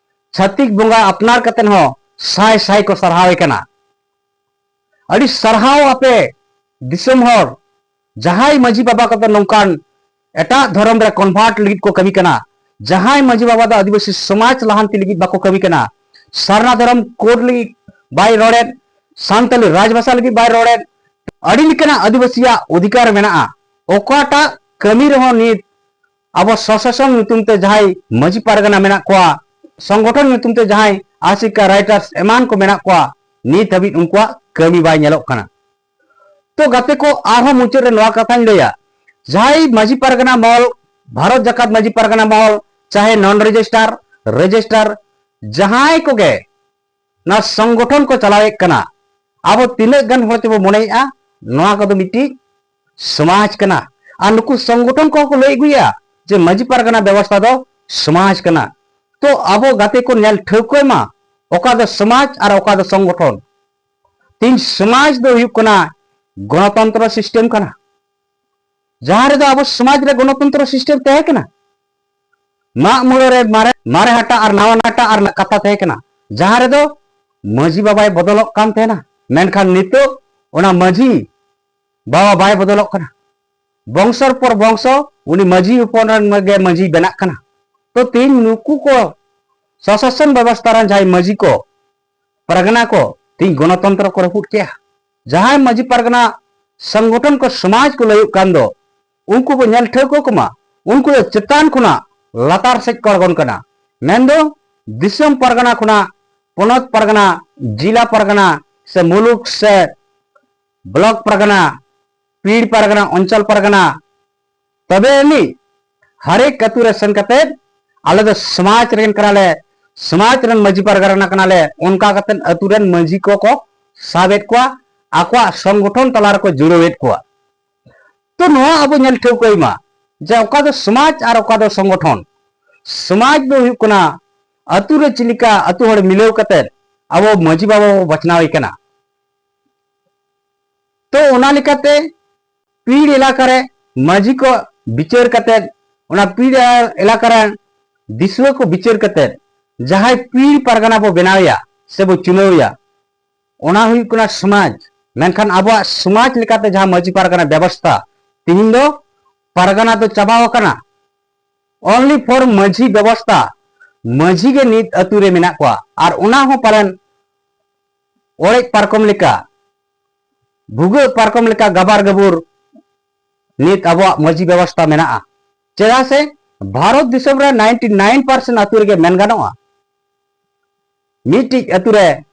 ᱪᱷᱟᱹᱛᱤᱠ ᱵᱚᱸᱜᱟ ᱟᱯᱱᱟᱨ ᱠᱟᱛᱮ ᱦᱚᱸ ᱥᱟᱭ ᱥᱟᱭ ᱠᱚ ᱥᱟᱨᱦᱟᱣᱮ ᱠᱟᱱᱟ᱾ ᱟᱹᱰᱤ ᱥᱟᱨᱦᱟᱣ ᱟᱯᱮ ᱫᱤᱥᱚᱢ ᱦᱚᱲ, ᱡᱟᱦᱟᱸᱭ ᱢᱟᱹᱡᱷᱤ ᱵᱟᱵᱟ ᱠᱚᱫᱚ ᱱᱚᱝᱠᱟᱱ ᱮᱴᱟᱜ ᱫᱷᱚᱨᱚᱢ ᱨᱮ ᱠᱚᱱᱵᱷᱟᱨᱴ ᱞᱟᱹᱜᱤᱫ ᱠᱚ ᱠᱟᱹᱢᱤ ᱠᱟᱱᱟ, ᱡᱟᱦᱟᱸᱭ ᱢᱟᱹᱡᱷᱤ ᱵᱟᱵᱟ ᱫᱚ ᱟᱹᱫᱤᱵᱟᱹᱥᱤ ᱥᱚᱢᱟᱡᱽ ᱞᱟᱦᱟᱱᱛᱤ ᱞᱟᱹᱜᱤᱫ ᱵᱟᱠᱚ ᱠᱟᱹᱢᱤ ᱠᱟᱱᱟ, ᱥᱟᱨᱱᱟ ᱫᱷᱚᱨᱚᱢ ᱠᱳᱰ ᱞᱟᱹᱜᱤᱫ ᱵᱟᱭ ᱨᱚᱲᱮᱫ, ᱥᱟᱱᱛᱟᱞᱤ ᱨᱟᱡᱽᱵᱷᱟᱥᱟ ᱞᱟᱹᱜᱤᱫ ᱵᱟᱭ ᱨᱚᱲᱮᱫ, ᱟᱹᱰᱤ ᱞᱮᱠᱟᱱᱟᱜ ᱟᱹᱫᱤᱵᱟᱹᱥᱤᱭᱟᱜ ᱚᱫᱷᱤᱠᱟᱨ ᱢᱮᱱᱟᱜᱼᱟ, ᱚᱠᱟᱴᱟᱜ ᱠᱟᱹᱢᱤ ᱨᱮᱦᱚᱸ ᱱᱤᱛ ᱟᱵᱚ ᱥᱚᱥᱟᱥᱚᱱ ᱧᱩᱛᱩᱢ ᱛᱮ ᱡᱟᱦᱟᱸᱭ ᱢᱟᱹᱡᱷᱤ ᱯᱟᱨᱜᱟᱱᱟ ᱢᱮᱱᱟᱜ ᱠᱚᱣᱟ, ᱥᱚᱝᱜᱚᱴᱷᱚᱱ ᱧᱩᱛᱩᱢ ᱛᱮ ᱡᱟᱦᱟᱸᱭ ᱟᱥᱮᱠᱟ, ᱨᱟᱭᱴᱟᱨᱥ ᱮᱢᱟᱱ ᱠᱚ ᱢᱮᱱᱟᱜ ᱠᱚᱣᱟ, ᱱᱤᱛ ᱦᱟᱹᱵᱤᱡ ᱩᱱᱠᱩᱣᱟᱜ ᱠᱟᱹᱢᱤ ᱵᱟᱭ ᱧᱮᱞᱚᱜ ᱠᱟᱱᱟ᱾ ᱛᱚ ᱜᱟᱛᱮ ᱠᱚ, ᱟᱨᱦᱚᱸ ᱢᱩᱪᱟᱹᱫ ᱨᱮ ᱱᱚᱣᱟ ᱠᱟᱛᱷᱟᱧ ᱞᱟᱹᱭᱟ, ᱡᱟᱦᱟᱸᱭ ᱢᱟᱹᱡᱷᱤ ᱯᱟᱨᱜᱟᱱᱟ ᱢᱚᱦᱚᱞ, ᱵᱷᱟᱨᱚᱛ ᱡᱟᱠᱟᱛ ᱢᱟᱹᱡᱷᱤ ᱯᱟᱨᱜᱟᱱᱟ ᱢᱚᱦᱚᱞ, ᱪᱟᱦᱮ ᱱᱚᱱ ᱨᱮᱡᱤᱥᱴᱟᱨ, ᱨᱮᱡᱤᱥᱴᱟᱨ, ᱡᱟᱦᱟᱸᱭ ᱠᱚᱜᱮ ᱱᱚᱣᱟ ᱥᱚᱝᱜᱚᱴᱷᱚᱱ ᱠᱚ ᱪᱟᱞᱟᱣᱮᱫ ᱠᱟᱱᱟ, ᱟᱵᱚ ᱛᱤᱱᱟᱹᱜ ᱜᱟᱱ ᱦᱚᱲ ᱛᱮᱵᱚ ᱢᱚᱱᱮᱭᱮᱫᱼᱟ ᱱᱚᱣᱟ ᱠᱚᱫᱚ ᱢᱤᱫᱴᱤᱡ ᱥᱚᱢᱟᱡᱽ ᱠᱟᱱᱟ, ᱟᱨ ᱱᱩᱠᱩ ᱥᱚᱝᱜᱚᱴᱷᱚᱱ ᱠᱚᱦᱚᱸ ᱠᱚ ᱞᱟᱹᱭ ᱟᱹᱜᱩᱭᱟ ᱡᱮ ᱢᱟᱹᱡᱷᱤ ᱯᱟᱨᱜᱟᱱᱟ ᱵᱮᱵᱚᱥᱛᱷᱟ ᱫᱚ ᱥᱚᱢᱟᱡᱽ ᱠᱟᱱᱟ᱾ ᱛᱚ ᱟᱵᱚ ᱜᱟᱛᱮ ᱠᱚ ᱧᱮᱞ ᱴᱷᱟᱹᱣᱠᱟᱹᱭ ᱢᱟ, ᱚᱠᱟ ᱫᱚ ᱥᱚᱢᱟᱡᱽ ᱟᱨ ᱚᱠᱟ ᱫᱚ ᱥᱚᱝᱜᱚᱴᱷᱚᱱ᱾ ᱛᱮᱦᱮᱧ ᱥᱚᱢᱟᱡᱽ ᱫᱚ ᱦᱩᱭᱩᱜ ᱠᱟᱱᱟ ᱜᱚᱱᱚᱛᱚᱱᱛᱨᱚ ᱥᱤᱥᱴᱮᱢ ᱠᱟᱱᱟ, ᱡᱟᱦᱟᱸ ᱨᱮᱫᱚ ᱟᱵᱚ ᱥᱚᱢᱟᱡᱽ ᱨᱮ ᱜᱚᱱᱚᱛᱚᱱᱛᱨᱚ ᱥᱤᱥᱴᱮᱢ ᱛᱟᱦᱮᱸ ᱠᱟᱱᱟ᱾ ᱢᱟᱜ ᱢᱚᱬᱮ ᱨᱮ ᱢᱟᱨᱮ, ᱢᱟᱨᱮ ᱦᱟᱴᱟᱜ ᱟᱨ ᱱᱟᱣᱟ ᱦᱟᱴᱟᱜ ᱨᱮᱱᱟᱜ ᱠᱟᱛᱷᱟ ᱛᱟᱦᱮᱸ ᱠᱟᱱᱟ, ᱡᱟᱦᱟᱸ ᱨᱮᱫᱚ ᱢᱟᱹᱡᱷᱤ ᱵᱟᱵᱟᱭ ᱵᱚᱫᱚᱞᱚᱜ ᱠᱟᱱ ᱛᱟᱦᱮᱱᱟ, ᱢᱮᱱᱠᱷᱟᱱ ᱱᱤᱛᱚᱜ ᱚᱱᱟ ᱢᱟᱹᱡᱷᱤ ᱵᱟᱵᱟ ᱵᱟᱭ ᱵᱚᱫᱚᱞᱚᱜ ᱠᱟᱱᱟ᱾ ᱵᱚᱝᱥᱚᱨ ᱯᱚᱨ ᱵᱚᱝᱥᱚ ᱩᱱᱤ ᱢᱟᱹᱡᱷᱤ ᱦᱚᱯᱚᱱ ᱨᱮᱱ ᱜᱮ ᱢᱟᱹᱡᱷᱤ ᱵᱮᱱᱟᱜ ᱠᱟᱱᱟ᱾ ᱛᱚ ᱛᱮᱦᱮᱧ ᱱᱩᱠᱩ ᱠᱚ ᱥᱚᱥᱟᱥᱚᱱ ᱵᱮᱵᱚᱥᱛᱷᱟ ᱨᱮᱱ ᱡᱟᱦᱟᱸᱭ ᱢᱟᱹᱡᱷᱤ ᱠᱚ, ᱯᱟᱨᱜᱟᱱᱟ ᱠᱚ, ᱛᱮᱦᱮᱧ ᱜᱚᱱᱚᱛᱚᱱᱛᱨᱚ ᱠᱚ ᱨᱟᱹᱯᱩᱫ ᱠᱮᱜᱼᱟ᱾ ᱡᱟᱦᱟᱸᱭ ᱢᱟᱹᱡᱷᱤ ᱯᱟᱨᱜᱟᱱᱟ ᱥᱚᱝᱜᱚᱴᱷᱚᱱ ᱠᱚ ᱥᱚᱢᱟᱡᱽ ᱠᱚ ᱞᱟᱹᱭᱚᱜ ᱠᱟᱱ ᱫᱚ, ᱩᱱᱠᱩ ᱵᱚ ᱧᱮᱞ ᱴᱷᱟᱹᱣᱠᱟᱹ ᱠᱚᱢᱟ, ᱩᱱᱠᱩ ᱫᱚ ᱪᱮᱛᱟᱱ ᱠᱷᱚᱱᱟᱜ ᱞᱟᱛᱟᱨ ᱥᱮᱫ ᱠᱚ ᱟᱬᱜᱚᱱ ᱠᱟᱱᱟ᱾ ᱢᱮᱱᱫᱚ ᱫᱤᱥᱚᱢ ᱯᱟᱨᱜᱟᱱᱟ ᱠᱷᱚᱱᱟᱜ ᱯᱚᱱᱚᱛ ᱯᱟᱨᱜᱟᱱᱟ, ᱡᱤᱞᱟ ᱯᱟᱨᱜᱟᱱᱟ, ᱥᱮ ᱢᱩᱞᱩᱠ ᱥᱮ ᱵᱞᱚᱠ ᱯᱟᱨᱜᱟᱱᱟ, ᱯᱤᱲ ᱯᱟᱨᱜᱟᱱᱟ, ᱚᱧᱪᱚᱞ ᱯᱟᱨᱜᱟᱱᱟ, ᱛᱚᱵᱮ ᱟᱹᱱᱤᱡ ᱦᱟᱨᱮᱠ ᱟᱹᱛᱩ ᱨᱮ ᱥᱮᱱ ᱠᱟᱛᱮ ᱟᱞᱮ ᱫᱚ ᱥᱚᱢᱟᱡᱽ ᱨᱮᱱ ᱠᱟᱱᱟᱞᱮ, ᱥᱚᱢᱟᱡᱽ ᱨᱮᱱ ᱢᱟᱹᱡᱷᱤ ᱯᱟᱨᱜᱟᱱᱟ ᱠᱟᱱᱟᱞᱮ, ᱚᱱᱠᱟ ᱠᱟᱛᱮ ᱟᱹᱛᱩ ᱨᱮᱱ ᱢᱟᱹᱡᱷᱤ ᱠᱚᱠᱚ ᱥᱟᱵᱮᱫ ᱠᱚᱣᱟ, ᱟᱠᱚᱣᱟᱜ ᱥᱚᱝᱜᱚᱴᱷᱚᱱ ᱛᱟᱞᱟ ᱨᱮᱠᱚ ᱡᱩᱲᱟᱹᱣᱮᱫ ᱠᱚᱣᱟ᱾ ᱛᱚ ᱱᱚᱣᱟ ᱟᱵᱚ ᱧᱮᱞ ᱴᱷᱟᱹᱣᱠᱟᱹᱭ ᱢᱟ ᱡᱮ ᱚᱠᱟ ᱫᱚ ᱥᱚᱢᱟᱡᱽ ᱟᱨ ᱚᱠᱟ ᱫᱚ ᱥᱚᱝᱜᱚᱴᱷᱚᱱ᱾ ᱥᱚᱢᱟᱡᱽ ᱫᱚ ᱦᱩᱭᱩᱜ ᱠᱟᱱᱟ ᱟᱹᱛᱩ ᱨᱮ ᱪᱮᱫ ᱞᱮᱠᱟ ᱟᱹᱛᱩ ᱦᱚᱲ ᱢᱤᱞᱟᱹᱣ ᱠᱟᱛᱮ ᱟᱵᱚ ᱢᱟᱹᱡᱷᱤ ᱵᱟᱵᱟ ᱵᱚ ᱵᱟᱪᱷᱱᱟᱣᱮ ᱠᱟᱱᱟ᱾ ᱛᱚ ᱚᱱᱟ ᱞᱮᱠᱟᱛᱮ ᱯᱤᱲ ᱮᱞᱟᱠᱟ ᱨᱮ ᱢᱟᱹᱡᱷᱤ ᱠᱚ ᱵᱤᱪᱟᱹᱨ ᱠᱟᱛᱮᱫ, ᱚᱱᱟ ᱯᱤᱲ ᱮᱞᱟᱠᱟ ᱨᱮᱱ ᱫᱤᱥᱩᱣᱟᱹ ᱠᱚ ᱵᱤᱪᱟᱹᱨ ᱠᱟᱛᱮᱫ ᱡᱟᱦᱟᱸᱭ ᱯᱤᱲ ᱯᱟᱨᱜᱟᱱᱟ ᱵᱚ ᱵᱮᱱᱟᱣᱮᱭᱟ ᱥᱮ ᱵᱚ ᱪᱩᱱᱟᱹᱣᱮᱭᱟ, ᱚᱱᱟ ᱦᱩᱭᱩᱜ ᱠᱟᱱᱟ ᱥᱚᱢᱟᱡᱽ᱾ ᱢᱮᱱᱠᱷᱟᱱ ᱟᱵᱚᱣᱟᱜ ᱥᱚᱢᱟᱡᱽ ᱞᱮᱠᱟᱛᱮ ᱡᱟᱦᱟᱸ ᱢᱟᱹᱡᱷᱤ ᱯᱟᱨᱜᱟᱱᱟ ᱵᱮᱵᱚᱥᱛᱷᱟ, ᱛᱤᱦᱤᱧ ᱫᱚ ᱯᱟᱨᱜᱟᱱᱟ ᱫᱚ ᱪᱟᱵᱟᱣ ᱟᱠᱟᱱᱟ᱾ Only for ᱢᱟᱹᱡᱷᱤ ᱵᱮᱵᱚᱥᱛᱷᱟ, ᱢᱟᱹᱡᱷᱤ ᱜᱮ ᱱᱤᱛ ᱟᱹᱛᱩ ᱨᱮ ᱢᱮᱱᱟᱜ ᱠᱚᱣᱟ, ᱟᱨ ᱚᱱᱟ ᱦᱚᱸ ᱯᱟᱞᱮᱱ ᱚᱲᱮᱡ ᱯᱟᱨᱠᱚᱢ ᱞᱮᱠᱟ, ᱵᱷᱩᱜᱟᱹᱜ ᱯᱟᱨᱠᱚᱢ ᱞᱮᱠᱟ ᱜᱟᱵᱟᱨ ᱜᱟᱵᱩᱨ ᱱᱤᱛ ᱟᱵᱚᱣᱟᱜ ᱢᱟᱹᱡᱷᱤ ᱵᱮᱵᱚᱥᱛᱷᱟ ᱢᱮᱱᱟᱜᱼᱟ᱾ ᱪᱮᱫᱟᱜ ᱥᱮ ᱵᱷᱟᱨᱚᱛ ᱫᱤᱥᱚᱢ ᱨᱮ ninety nine percent ᱟᱹᱛᱩ ᱨᱮᱜᱮ ᱢᱮᱱ ᱜᱟᱱᱚᱜᱼᱟ, ᱢᱤᱫᱴᱤᱡ ᱟᱹᱛᱩ ᱨᱮ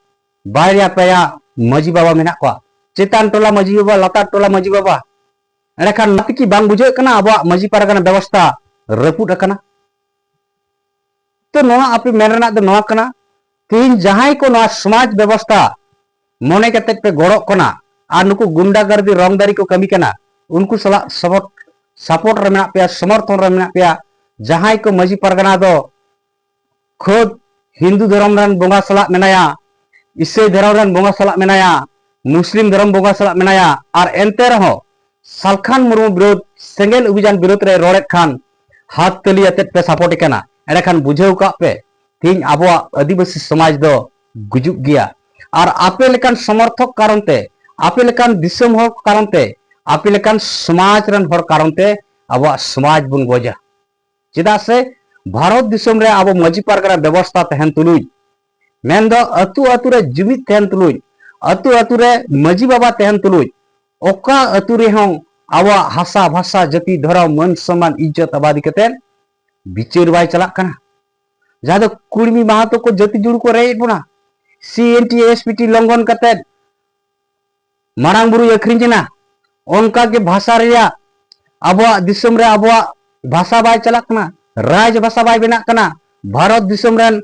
ᱵᱟᱨᱭᱟ ᱯᱮᱭᱟ ᱢᱟᱹᱡᱷᱤ ᱵᱟᱵᱟ ᱢᱮᱱᱟᱜ ᱠᱚᱣᱟ, ᱪᱮᱛᱟᱱ ᱴᱚᱞᱟ ᱢᱟᱹᱡᱷᱤ ᱵᱟᱵᱟ, ᱞᱟᱛᱟᱨ ᱴᱚᱞᱟ ᱢᱟᱹᱡᱷᱤ ᱵᱟᱵᱟ᱾ ᱮᱸᱰᱮᱠᱷᱟᱱ ᱱᱚᱣᱟ ᱛᱮᱠᱤ ᱵᱟᱝ ᱵᱩᱡᱷᱟᱹᱜ ᱠᱟᱱᱟ ᱟᱵᱚᱣᱟᱜ ᱢᱟᱹᱡᱷᱤ ᱯᱟᱨᱜᱟᱱᱟ ᱵᱮᱵᱚᱥᱛᱷᱟ ᱨᱟᱹᱯᱩᱫ ᱟᱠᱟᱱᱟ? ᱛᱚ ᱱᱚᱣᱟ ᱟᱯᱮ ᱢᱮᱱ ᱨᱮᱱᱟᱜ ᱫᱚ ᱱᱚᱣᱟ ᱠᱟᱱᱟ, ᱛᱮᱦᱮᱧ ᱡᱟᱦᱟᱸᱭ ᱠᱚ ᱱᱚᱣᱟ ᱥᱚᱢᱟᱡᱽ ᱵᱮᱵᱚᱥᱛᱷᱟ ᱢᱚᱱᱮ ᱠᱟᱛᱮᱫ ᱯᱮ ᱜᱚᱲᱚᱜ ᱠᱟᱱᱟ ᱟᱨ ᱱᱩᱠᱩ ᱜᱩᱱᱰᱟᱜᱟᱨᱫᱤ ᱨᱚᱝᱫᱟᱨᱤ ᱠᱚ ᱠᱟᱹᱢᱤ ᱠᱟᱱᱟ, ᱩᱱᱠᱩ ᱥᱟᱞᱟᱜ ᱥᱚᱯᱚᱴ, ᱥᱟᱯᱚᱴ ᱨᱮ ᱢᱮᱱᱟᱜ ᱯᱮᱭᱟ, ᱥᱚᱢᱚᱨᱛᱷᱚᱱ ᱨᱮ ᱢᱮᱱᱟᱜ ᱯᱮᱭᱟ᱾ ᱡᱟᱦᱟᱸᱭ ᱠᱚ ᱢᱟᱹᱡᱷᱤ ᱯᱟᱨᱜᱟᱱᱟ ᱫᱚ ᱠᱷᱩᱫ ᱦᱤᱱᱫᱩ ᱫᱷᱚᱨᱚᱢ ᱨᱮᱱ ᱵᱚᱸᱜᱟ ᱥᱟᱞᱟᱜ ᱢᱮᱱᱟᱭᱟ, ᱤᱥᱟᱹᱭ ᱫᱷᱚᱨᱚᱢ ᱨᱮᱱ ᱵᱚᱸᱜᱟ ᱥᱟᱞᱟᱜ ᱢᱮᱱᱟᱭᱟ, ᱢᱩᱥᱞᱤᱢ ᱫᱷᱚᱨᱚᱢ ᱵᱚᱸᱜᱟ ᱥᱟᱞᱟᱜ ᱢᱮᱱᱟᱭᱟ, ᱟᱨ ᱮᱱᱛᱮ ᱨᱮᱦᱚᱸ ᱥᱟᱞᱠᱷᱟᱱ ᱢᱩᱨᱢᱩ ᱵᱤᱨᱳᱫᱷ ᱥᱮᱸᱜᱮᱞ ᱚᱵᱷᱤᱡᱟᱱ ᱵᱤᱨᱳᱫᱷ ᱨᱮ ᱨᱚᱲᱮᱫ ᱠᱷᱟᱱ ᱦᱟᱛ ᱛᱟᱹᱞᱤ ᱟᱛᱮᱫ ᱯᱮ ᱥᱟᱯᱳᱨᱴ ᱮ ᱠᱟᱱᱟ᱾ ᱮᱸᱰᱮᱠᱷᱟᱱ ᱵᱩᱡᱷᱟᱹᱣ ᱠᱟᱜ ᱯᱮ, ᱛᱮᱦᱮᱧ ᱟᱵᱚᱣᱟᱜ ᱟᱹᱫᱤᱵᱟᱹᱥᱤ ᱥᱚᱢᱟᱡᱽ ᱫᱚ ᱜᱩᱡᱩᱜ ᱜᱮᱭᱟ᱾ ᱟᱨ ᱟᱯᱮ ᱞᱮᱠᱟᱱ ᱥᱚᱢᱚᱨᱛᱷᱚᱠ ᱠᱟᱨᱚᱱ ᱛᱮ, ᱟᱯᱮ ᱞᱮᱠᱟᱱ ᱫᱤᱥᱚᱢ ᱦᱚᱲ ᱠᱟᱨᱚᱱ ᱛᱮ, ᱟᱯᱮ ᱞᱮᱠᱟᱱ ᱥᱚᱢᱟᱡᱽ ᱨᱮᱱ ᱦᱚᱲ ᱠᱟᱨᱚᱱ ᱛᱮ ᱟᱵᱚᱣᱟᱜ ᱥᱚᱢᱟᱡᱽ ᱵᱚᱱ ᱜᱚᱡᱟ᱾ ᱪᱮᱫᱟᱜ ᱥᱮ ᱵᱷᱟᱨᱚᱛ ᱫᱤᱥᱚᱢ ᱨᱮ ᱟᱵᱚ ᱢᱟᱹᱡᱷᱤ ᱯᱟᱨᱜᱟᱱᱟ ᱵᱮᱵᱚᱥᱛᱷᱟ ᱛᱟᱦᱮᱱ ᱛᱩᱞᱩᱡ, ᱢᱮᱱᱫᱚ ᱟᱹᱛᱩ ᱟᱹᱛᱩ ᱨᱮ ᱡᱩᱢᱤᱫ ᱛᱟᱦᱮᱱ ᱛᱩᱞᱩᱡ, ᱟᱹᱛᱩ ᱟᱹᱛᱩ ᱨᱮ ᱢᱟᱹᱡᱷᱤ ᱵᱟᱵᱟ ᱛᱟᱦᱮᱱ ᱛᱩᱞᱩᱡ, ᱚᱠᱟ ᱟᱹᱛᱩ ᱨᱮᱦᱚᱸ ᱟᱵᱚᱣᱟᱜ ᱦᱟᱥᱟ, ᱵᱷᱟᱥᱟ, ᱡᱟᱹᱛᱤ, ᱫᱷᱚᱨᱚᱢ, ᱢᱟᱹᱱ, ᱥᱚᱱᱢᱟᱱ, ᱤᱡᱽᱡᱚᱛ ᱟᱵᱟᱫᱤ ᱠᱟᱛᱮ ᱵᱤᱪᱟᱹᱨ ᱵᱟᱭ ᱪᱟᱞᱟᱜ ᱠᱟᱱᱟ᱾ ᱡᱟᱦᱟᱸ ᱫᱚ ᱠᱩᱲᱢᱤ ᱢᱟᱦᱟᱛᱚ ᱠᱚ ᱡᱟᱹᱛᱤ ᱡᱩᱲᱩ ᱠᱚ ᱨᱮᱡ ᱮᱫ ᱵᱚᱱᱟ, C N T S P T ᱞᱚᱝᱜᱷᱚᱱ ᱠᱟᱛᱮ ᱢᱟᱨᱟᱝ ᱵᱩᱨᱩᱭ ᱟᱹᱠᱷᱨᱤᱧ ᱮᱱᱟ᱾ ᱚᱱᱠᱟ ᱜᱮ ᱵᱷᱟᱥᱟ ᱨᱮᱭᱟᱜ, ᱟᱵᱚᱣᱟᱜ ᱫᱤᱥᱚᱢ ᱨᱮ ᱟᱵᱚᱣᱟᱜ ᱵᱷᱟᱥᱟ ᱵᱟᱭ ᱪᱟᱞᱟᱜ ᱠᱟᱱᱟ, ᱨᱟᱡᱽ ᱵᱷᱟᱥᱟ ᱵᱟᱭ ᱵᱮᱱᱟᱜ ᱠᱟᱱᱟ᱾ ᱵᱷᱟᱨᱚᱛ ᱫᱤᱥᱚᱢ ᱨᱮᱱ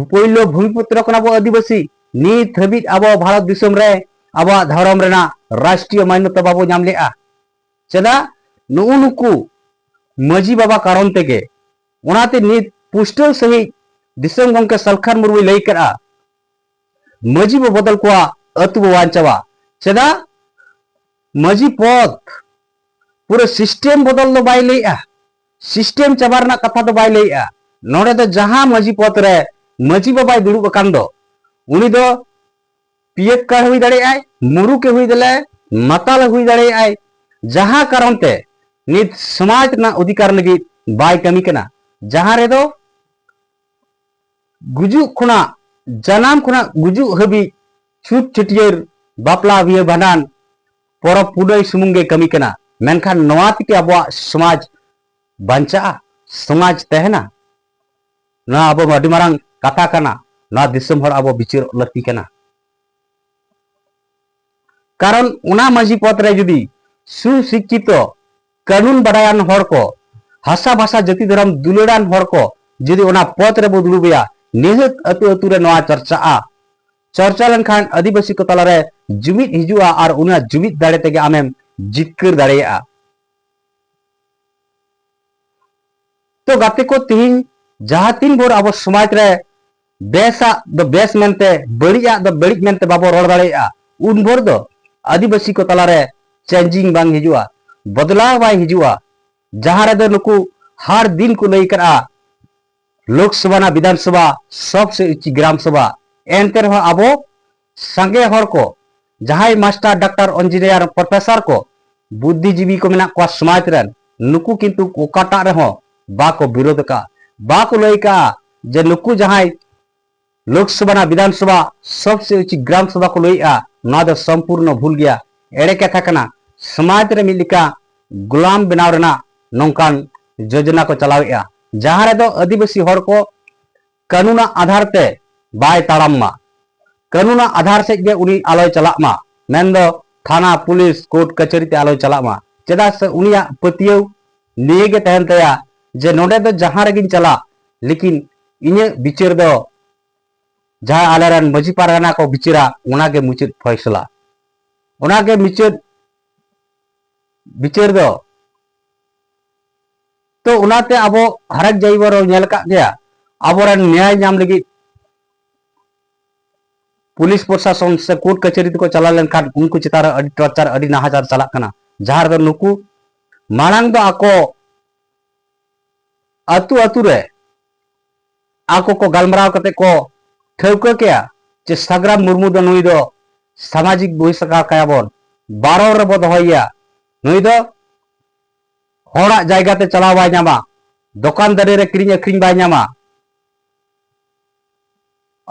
ᱯᱳᱭᱞᱳ ᱵᱷᱩᱢᱤᱯᱩᱛᱨᱚ ᱠᱟᱱᱟ ᱵᱚ ᱟᱹᱫᱤᱵᱟᱹᱥᱤ, ᱱᱤᱛ ᱦᱟᱹᱵᱤᱡ ᱟᱵᱚ ᱵᱷᱟᱨᱚᱛ ᱫᱤᱥᱚᱢ ᱨᱮ ᱟᱵᱚᱣᱟᱜ ᱫᱷᱚᱨᱚᱢ ᱨᱮᱱᱟᱜ ᱨᱟᱥᱴᱨᱤᱭᱚ ᱢᱟᱱᱱᱚᱛᱟ ᱵᱟᱵᱚ ᱧᱟᱢ ᱞᱮᱜᱼᱟ᱾ ᱪᱮᱫᱟᱜ? ᱱᱩᱜᱼᱩ ᱱᱩᱠᱩ ᱢᱟᱹᱡᱷᱤ ᱵᱟᱵᱟ ᱠᱟᱨᱚᱱ ᱛᱮᱜᱮ᱾ ᱚᱱᱟᱛᱮ ᱱᱤᱛ ᱯᱩᱥᱴᱟᱹᱣ ᱥᱟᱺᱦᱤᱡ ᱫᱤᱥᱚᱢ ᱜᱚᱢᱠᱮ ᱥᱟᱞᱠᱷᱟᱱ ᱢᱩᱨᱢᱩᱭ ᱞᱟᱹᱭ ᱠᱟᱜᱼᱟ, ᱢᱟᱹᱡᱷᱤ ᱵᱚ ᱵᱚᱫᱚᱞ ᱠᱚᱣᱟ, ᱟᱹᱛᱩ ᱵᱚ ᱵᱟᱧᱪᱟᱣᱟ᱾ ᱪᱮᱫᱟᱜ? ᱢᱟᱹᱡᱷᱤ ᱯᱚᱫᱽ ᱯᱩᱨᱟᱹ ᱥᱤᱥᱴᱮᱢ ᱵᱚᱫᱚᱞ ᱫᱚ ᱵᱟᱭ ᱞᱟᱹᱭᱮᱜᱼᱟ, ᱥᱤᱥᱴᱮᱢ ᱪᱟᱵᱟ ᱨᱮᱱᱟᱜ ᱠᱟᱛᱷᱟ ᱫᱚ ᱵᱟᱭ ᱞᱟᱹᱭᱮᱜᱼᱟ᱾ ᱱᱚᱰᱮ ᱫᱚ ᱡᱟᱦᱟᱸ ᱢᱟᱹᱡᱷᱤ ᱯᱚᱫᱽ ᱨᱮ ᱢᱟᱹᱡᱷᱤ ᱵᱟᱵᱟᱭ ᱫᱩᱲᱩᱵ ᱟᱠᱟᱱ ᱫᱚ, ᱩᱱᱤ ᱫᱚ ᱯᱤᱭᱟᱹᱠ ᱠᱟᱲ ᱦᱩᱭ ᱫᱟᱲᱮᱭᱟᱜᱼᱟᱭ, ᱢᱩᱨᱩᱠᱮ ᱦᱩᱭ ᱫᱟᱲᱮᱭᱟᱜᱼᱟᱭ, ᱢᱟᱛᱟᱞᱮ ᱦᱩᱭ ᱫᱟᱲᱮᱭᱟᱜᱼᱟᱭ, ᱡᱟᱦᱟᱸ ᱠᱟᱨᱚᱱ ᱛᱮ ᱱᱤᱛ ᱥᱚᱢᱟᱡᱽ ᱨᱮᱱᱟᱜ ᱚᱫᱷᱤᱠᱟᱨ ᱞᱟᱹᱜᱤᱫ ᱵᱟᱭ ᱠᱟᱹᱢᱤ ᱠᱟᱱᱟ, ᱡᱟᱦᱟᱸ ᱨᱮᱫᱚ ᱜᱩᱡᱩᱜ ᱠᱷᱚᱱᱟᱜ, ᱡᱟᱱᱟᱢ ᱠᱷᱚᱱᱟᱜ ᱜᱩᱡᱩᱜ ᱦᱟᱹᱵᱤᱡ ᱪᱷᱩᱛ ᱪᱷᱟᱹᱴᱭᱟᱹᱨ, ᱵᱟᱯᱞᱟ ᱵᱤᱦᱟᱹ ᱵᱷᱟᱸᱰᱟᱱ, ᱯᱚᱨᱚᱵᱽ ᱯᱩᱱᱟᱹᱭ ᱥᱩᱢᱩᱝ ᱜᱮ ᱠᱟᱹᱢᱤ ᱠᱟᱱᱟ᱾ ᱢᱮᱱᱠᱷᱟᱱ ᱱᱚᱣᱟ ᱛᱮᱠᱤ ᱟᱵᱚᱣᱟᱜ ᱥᱚᱢᱟᱡᱽ ᱵᱟᱧᱪᱟᱜᱼᱟ, ᱥᱚᱢᱟᱡᱽ ᱛᱟᱦᱮᱱᱟ? ᱱᱚᱣᱟ ᱟᱵᱚ ᱟᱹᱰᱤ ᱢᱟᱨᱟᱝ ᱠᱟᱛᱷᱟ ᱠᱟᱱᱟ, ᱱᱚᱣᱟ ᱫᱤᱥᱚᱢ ᱦᱚᱲ ᱟᱵᱚ ᱵᱤᱪᱟᱹᱨ ᱞᱟᱹᱠᱛᱤ ᱠᱟᱱᱟ᱾ ᱠᱟᱨᱚᱱ ᱚᱱᱟ ᱢᱟᱹᱡᱷᱤ ᱯᱚᱫᱽ ᱨᱮ ᱡᱩᱫᱤ ᱥᱩᱥᱤᱠᱠᱷᱤᱛᱚ, ᱠᱟᱹᱱᱩᱱ ᱵᱟᱰᱟᱭᱟᱱ ᱦᱚᱲ ᱠᱚ, ᱦᱟᱥᱟ ᱵᱷᱟᱥᱟ ᱡᱟᱹᱛᱤ ᱫᱷᱚᱨᱚᱢ ᱫᱩᱞᱟᱹᱲᱟᱱ ᱦᱚᱲ ᱠᱚ ᱡᱩᱫᱤ ᱚᱱᱟ ᱯᱚᱫᱽ ᱨᱮᱵᱚ ᱫᱩᱲᱩᱵᱮᱭᱟ, ᱱᱤᱦᱟᱹᱛ ᱟᱹᱛᱩ ᱟᱹᱛᱩ ᱨᱮ ᱱᱚᱣᱟ ᱪᱚᱨᱪᱟᱜᱼᱟ᱾ ᱪᱚᱨᱪᱟ ᱞᱮᱱᱠᱷᱟᱱ ᱟᱹᱫᱤᱵᱟᱹᱥᱤ ᱠᱚ ᱛᱟᱞᱟᱨᱮ ᱡᱩᱢᱤᱫ ᱦᱤᱡᱩᱜᱼᱟ ᱟᱨ ᱚᱱᱟ ᱡᱩᱢᱤᱫ ᱫᱟᱲᱮ ᱛᱮᱜᱮ ᱟᱢᱮᱢ ᱡᱤᱛᱠᱟᱹᱨ ᱫᱟᱲᱮᱭᱟᱜᱼᱟ᱾ ᱛᱚ ᱜᱟᱛᱮ ᱠᱚ, ᱛᱤᱦᱤᱧ ᱡᱟᱦᱟᱸ ᱛᱤᱱ ᱵᱷᱳᱨ ᱟᱵᱚ ᱥᱚᱢᱟᱡᱽ ᱨᱮ ᱵᱮᱥᱟᱜ ᱫᱚ ᱵᱮᱥ ᱢᱮᱱᱛᱮ, ᱵᱟᱹᱲᱤᱡᱟᱜ ᱫᱚ ᱵᱟᱹᱲᱤᱡ ᱢᱮᱱᱛᱮ ᱵᱟᱵᱚ ᱨᱚᱲ ᱫᱟᱲᱮᱭᱟᱜᱼᱟ, ᱩᱱ ᱵᱷᱳᱨ ᱫᱚ ᱟᱹᱫᱤᱵᱟᱹᱥᱤ ᱠᱚ ᱛᱟᱞᱟᱨᱮ ᱪᱮᱧᱡᱤᱝ ᱵᱟᱝ ᱦᱤᱡᱩᱜᱼᱟ, ᱵᱚᱫᱞᱟᱣ ᱵᱟᱭ ᱦᱤᱡᱩᱜᱼᱟ᱾ ᱡᱟᱦᱟᱸ ᱨᱮᱫᱚ ᱱᱩᱠᱩ ᱦᱟᱨ ᱫᱤᱱ ᱠᱚ ᱞᱟᱹᱭ ᱠᱟᱜᱼᱟ, ᱞᱳᱠ ᱥᱚᱵᱷᱟ ᱱᱟ ᱵᱤᱫᱷᱟᱱ ᱥᱚᱵᱷᱟ, ᱥᱚᱵᱥᱮ ᱩᱪᱤ ᱜᱨᱟᱢ ᱥᱚᱵᱷᱟ, ᱮᱱᱛᱮ ᱨᱮᱦᱚᱸ ᱟᱵᱚ ᱥᱟᱸᱜᱮ ᱦᱚᱲ ᱠᱚ, ᱡᱟᱦᱟᱸᱭ ᱢᱟᱥᱴᱟᱨ, ᱰᱟᱠᱛᱟᱨ, ᱤᱧᱡᱤᱱᱤᱭᱟᱨ, ᱯᱨᱚᱯᱷᱮᱥᱚᱨ ᱠᱚ, ᱵᱩᱫᱽᱫᱷᱤᱡᱤᱵᱤ ᱠᱚ ᱢᱮᱱᱟᱜ ᱠᱚᱣᱟ ᱥᱚᱢᱟᱡᱽ ᱨᱮᱱ, ᱱᱩᱠᱩ ᱠᱤᱱᱛᱩ ᱚᱠᱟᱴᱟᱜ ᱨᱮᱦᱚᱸ ᱵᱟᱠᱚ ᱵᱤᱨᱳᱫ ᱟᱠᱟᱫᱼᱟ, ᱵᱟᱠᱚ ᱞᱟᱹᱭ ᱟᱠᱟᱫᱼᱟ ᱡᱮ ᱱᱩᱠᱩ ᱡᱟᱦᱟᱸᱭ ᱞᱳᱠ ᱥᱚᱵᱷᱟ ᱨᱮᱱᱟᱜ ᱵᱤᱫᱷᱟᱱ ᱥᱚᱵᱷᱟ, ᱥᱚᱵ ᱥᱮ ᱩᱪᱤ ᱜᱨᱟᱢ ᱥᱚᱵᱷᱟ ᱠᱚ ᱞᱟᱹᱭᱮᱫᱼᱟ, ᱱᱚᱣᱟ ᱫᱚ ᱥᱚᱢᱯᱩᱨᱱᱚ ᱵᱷᱩᱞ ᱜᱮᱭᱟ, ᱮᱲᱮ ᱠᱟᱛᱷᱟ ᱠᱟᱱᱟ᱾ ᱥᱚᱢᱟᱡᱽ ᱨᱮ ᱢᱤᱫ ᱞᱮᱠᱟ ᱜᱩᱞᱟᱢ ᱵᱮᱱᱟᱣ ᱨᱮᱱᱟᱜ ᱱᱚᱝᱠᱟᱱ ᱡᱳᱡᱚᱱᱟ ᱠᱚ ᱪᱟᱞᱟᱣᱮᱫᱼᱟ, ᱡᱟᱦᱟᱸ ᱨᱮᱫᱚ ᱟᱹᱫᱤᱵᱟᱹᱥᱤ ᱦᱚᱲ ᱠᱚ ᱠᱟᱹᱱᱩᱱᱟᱜ ᱟᱫᱷᱟᱨ ᱛᱮ ᱵᱟᱭ ᱛᱟᱲᱟᱢ ᱢᱟ, ᱠᱟᱹᱱᱩᱱᱟᱜ ᱟᱫᱷᱟᱨ ᱥᱮᱫ ᱜᱮ ᱩᱱᱤ ᱟᱞᱚᱭ ᱪᱟᱞᱟᱜ ᱢᱟ, ᱢᱮᱱᱫᱚ ᱛᱷᱟᱱᱟ, ᱯᱩᱞᱤᱥ, ᱠᱳᱨᱴ ᱠᱟᱪᱷᱟᱹᱨᱤ ᱛᱮ ᱟᱞᱚᱭ ᱪᱟᱞᱟᱜ ᱢᱟ᱾ ᱪᱮᱫᱟᱜ ᱥᱮ ᱩᱱᱤᱭᱟᱜ ᱯᱟᱹᱛᱭᱟᱹᱣ ᱱᱤᱭᱟᱹ ᱜᱮ ᱛᱟᱦᱮᱱ ᱛᱟᱭᱟ ᱡᱮ ᱱᱚᱰᱮ ᱫᱚ ᱡᱟᱦᱟᱸ ᱨᱮᱜᱤᱧ ᱪᱟᱞᱟᱜ, ᱞᱮᱠᱤᱱ ᱤᱧᱟᱹᱜ ᱵᱤᱪᱟᱹᱨ ᱫᱚ ᱡᱟᱦᱟᱸ ᱟᱞᱮᱨᱮᱱ ᱢᱟᱹᱡᱷᱤ ᱯᱟᱨᱜᱟᱱᱟ ᱠᱚ ᱵᱤᱪᱟᱹᱨᱟ, ᱚᱱᱟᱜᱮ ᱢᱩᱪᱟᱹᱫ ᱯᱷᱚᱭᱥᱚᱞᱟ, ᱚᱱᱟᱜᱮ ᱢᱩᱪᱟᱹᱫ ᱵᱤᱪᱟᱹᱨ ᱫᱚ᱾ ᱛᱚ ᱚᱱᱟᱛᱮ ᱟᱵᱚ ᱦᱟᱨᱮᱠ ᱡᱟᱭᱜᱟ ᱨᱮ ᱧᱮᱞ ᱟᱠᱟᱫ ᱜᱮᱭᱟ, ᱟᱵᱚᱨᱮᱱ ᱱᱮᱭᱟᱭ ᱧᱟᱢ ᱞᱟᱹᱜᱤᱫ ᱯᱩᱞᱤᱥ ᱯᱨᱚᱥᱟᱥᱚᱱ ᱥᱮ ᱠᱳᱨᱴ ᱠᱟᱪᱷᱟᱹᱨᱤ ᱛᱮᱠᱚ ᱪᱟᱞᱟᱣ ᱞᱮᱱᱠᱷᱟᱱ ᱩᱱᱠᱩ ᱪᱮᱛᱟᱱ ᱨᱮ ᱟᱹᱰᱤ ᱴᱚᱨᱪᱟᱨ, ᱟᱹᱰᱤ ᱱᱟᱦᱟᱪᱟᱨ ᱪᱟᱞᱟᱜ ᱠᱟᱱᱟ, ᱡᱟᱦᱟᱸ ᱨᱮᱫᱚ ᱱᱩᱠᱩ ᱢᱟᱲᱟᱝ ᱫᱚ ᱟᱠᱚ ᱟᱹᱛᱩ ᱟᱹᱛᱩ ᱨᱮ ᱟᱠᱚ ᱠᱚ ᱜᱟᱞᱢᱟᱨᱟᱣ ᱠᱟᱛᱮ ᱠᱚ ᱴᱷᱟᱹᱣᱠᱟᱹ ᱠᱮᱭᱟ ᱡᱮ ᱥᱟᱜᱽᱨᱟᱢ ᱢᱩᱨᱢᱩ ᱫᱚ, ᱱᱩᱭ ᱫᱚ ᱥᱟᱢᱟᱡᱤᱠ ᱵᱚᱦᱤᱥᱠᱟᱨ ᱠᱟᱭᱟ ᱵᱚᱱ, ᱵᱟᱨᱚᱱ ᱨᱮᱵᱚ ᱫᱚᱦᱚᱭᱮᱭᱟ, ᱱᱩᱭ ᱫᱚ ᱦᱚᱲᱟᱜ ᱡᱟᱭᱜᱟ ᱛᱮ ᱪᱟᱞᱟᱣ ᱵᱟᱭ ᱧᱟᱢᱟ, ᱫᱚᱠᱟᱱ ᱫᱟᱹᱨᱤ ᱨᱮ ᱠᱤᱨᱤᱧ ᱟᱹᱠᱷᱨᱤᱧ ᱵᱟᱭ ᱧᱟᱢᱟ᱾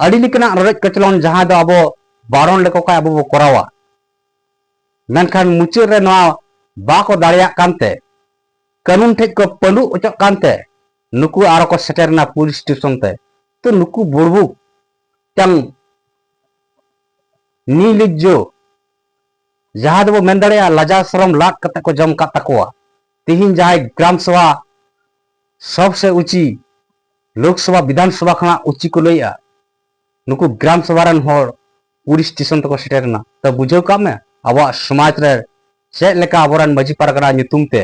ᱟᱹᱰᱤ ᱞᱮᱠᱟᱱᱟᱜ ᱨᱚᱰᱚᱡ ᱠᱚᱪᱞᱚᱱ ᱡᱟᱦᱟᱸ ᱫᱚ ᱟᱵᱚ ᱵᱟᱨᱚᱱ ᱞᱮᱠᱚ ᱠᱷᱟᱱ ᱟᱵᱚ ᱵᱚ ᱠᱚᱨᱟᱣᱟ, ᱢᱮᱱᱠᱷᱟᱱ ᱢᱩᱪᱟᱹᱫ ᱨᱮ ᱱᱚᱣᱟ ᱵᱟᱠᱚ ᱫᱟᱲᱮᱭᱟᱜ ᱠᱟᱱᱛᱮ, ᱠᱟᱹᱱᱩᱱ ᱴᱷᱮᱡ ᱠᱚ ᱯᱟᱹᱰᱩᱜ ᱚᱪᱚᱜ ᱠᱟᱱᱛᱮ ᱱᱩᱠᱩ ᱟᱨᱚ ᱠᱚ ᱥᱮᱴᱮᱨ ᱮᱱᱟ ᱯᱩᱞᱤᱥ ᱥᱴᱮᱥᱚᱱ ᱛᱮ᱾ ᱛᱚ ᱱᱩᱠᱩ ᱵᱩᱲᱵᱩᱠ ᱢᱤᱫᱴᱟᱝ ᱱᱤᱨᱞᱚᱡᱽᱡᱚ, ᱡᱟᱦᱟᱸ ᱫᱚᱵᱚ ᱢᱮᱱ ᱫᱟᱲᱮᱭᱟᱜᱼᱟ ᱞᱟᱡᱟᱣ ᱥᱚᱨᱚᱢ ᱞᱟᱫ ᱠᱟᱛᱮ ᱠᱚ ᱡᱚᱢ ᱠᱟᱫ ᱛᱟᱠᱚᱣᱟ᱾ ᱛᱤᱦᱤᱧ ᱡᱟᱦᱟᱸᱭ ᱜᱨᱟᱢ ᱥᱚᱵᱷᱟ ᱥᱚᱵᱥᱮ ᱩᱪᱤ ᱞᱳᱠᱥᱚᱵᱷᱟ ᱵᱤᱫᱷᱟᱱ ᱥᱚᱵᱷᱟ ᱠᱷᱚᱱᱟᱜ ᱩᱪᱤ ᱠᱚ ᱞᱟᱹᱭᱮᱜᱼᱟ, ᱱᱩᱠᱩ ᱜᱨᱟᱢ ᱥᱚᱵᱷᱟ ᱨᱮᱱ ᱦᱚᱲ ᱯᱩᱞᱤᱥ ᱥᱴᱮᱥᱚᱱ ᱛᱮᱠᱚ ᱥᱮᱴᱮᱨ ᱮᱱᱟ᱾ ᱛᱚ ᱵᱩᱡᱷᱟᱹᱣ ᱠᱟᱜ ᱢᱮ ᱟᱵᱚᱣᱟᱜ ᱥᱚᱢᱟᱡᱽ ᱨᱮ ᱪᱮᱫ ᱞᱮᱠᱟ ᱟᱵᱚᱨᱮᱱ ᱢᱟᱹᱡᱷᱤ ᱯᱟᱨᱜᱟᱱᱟ ᱧᱩᱛᱩᱢ ᱛᱮ,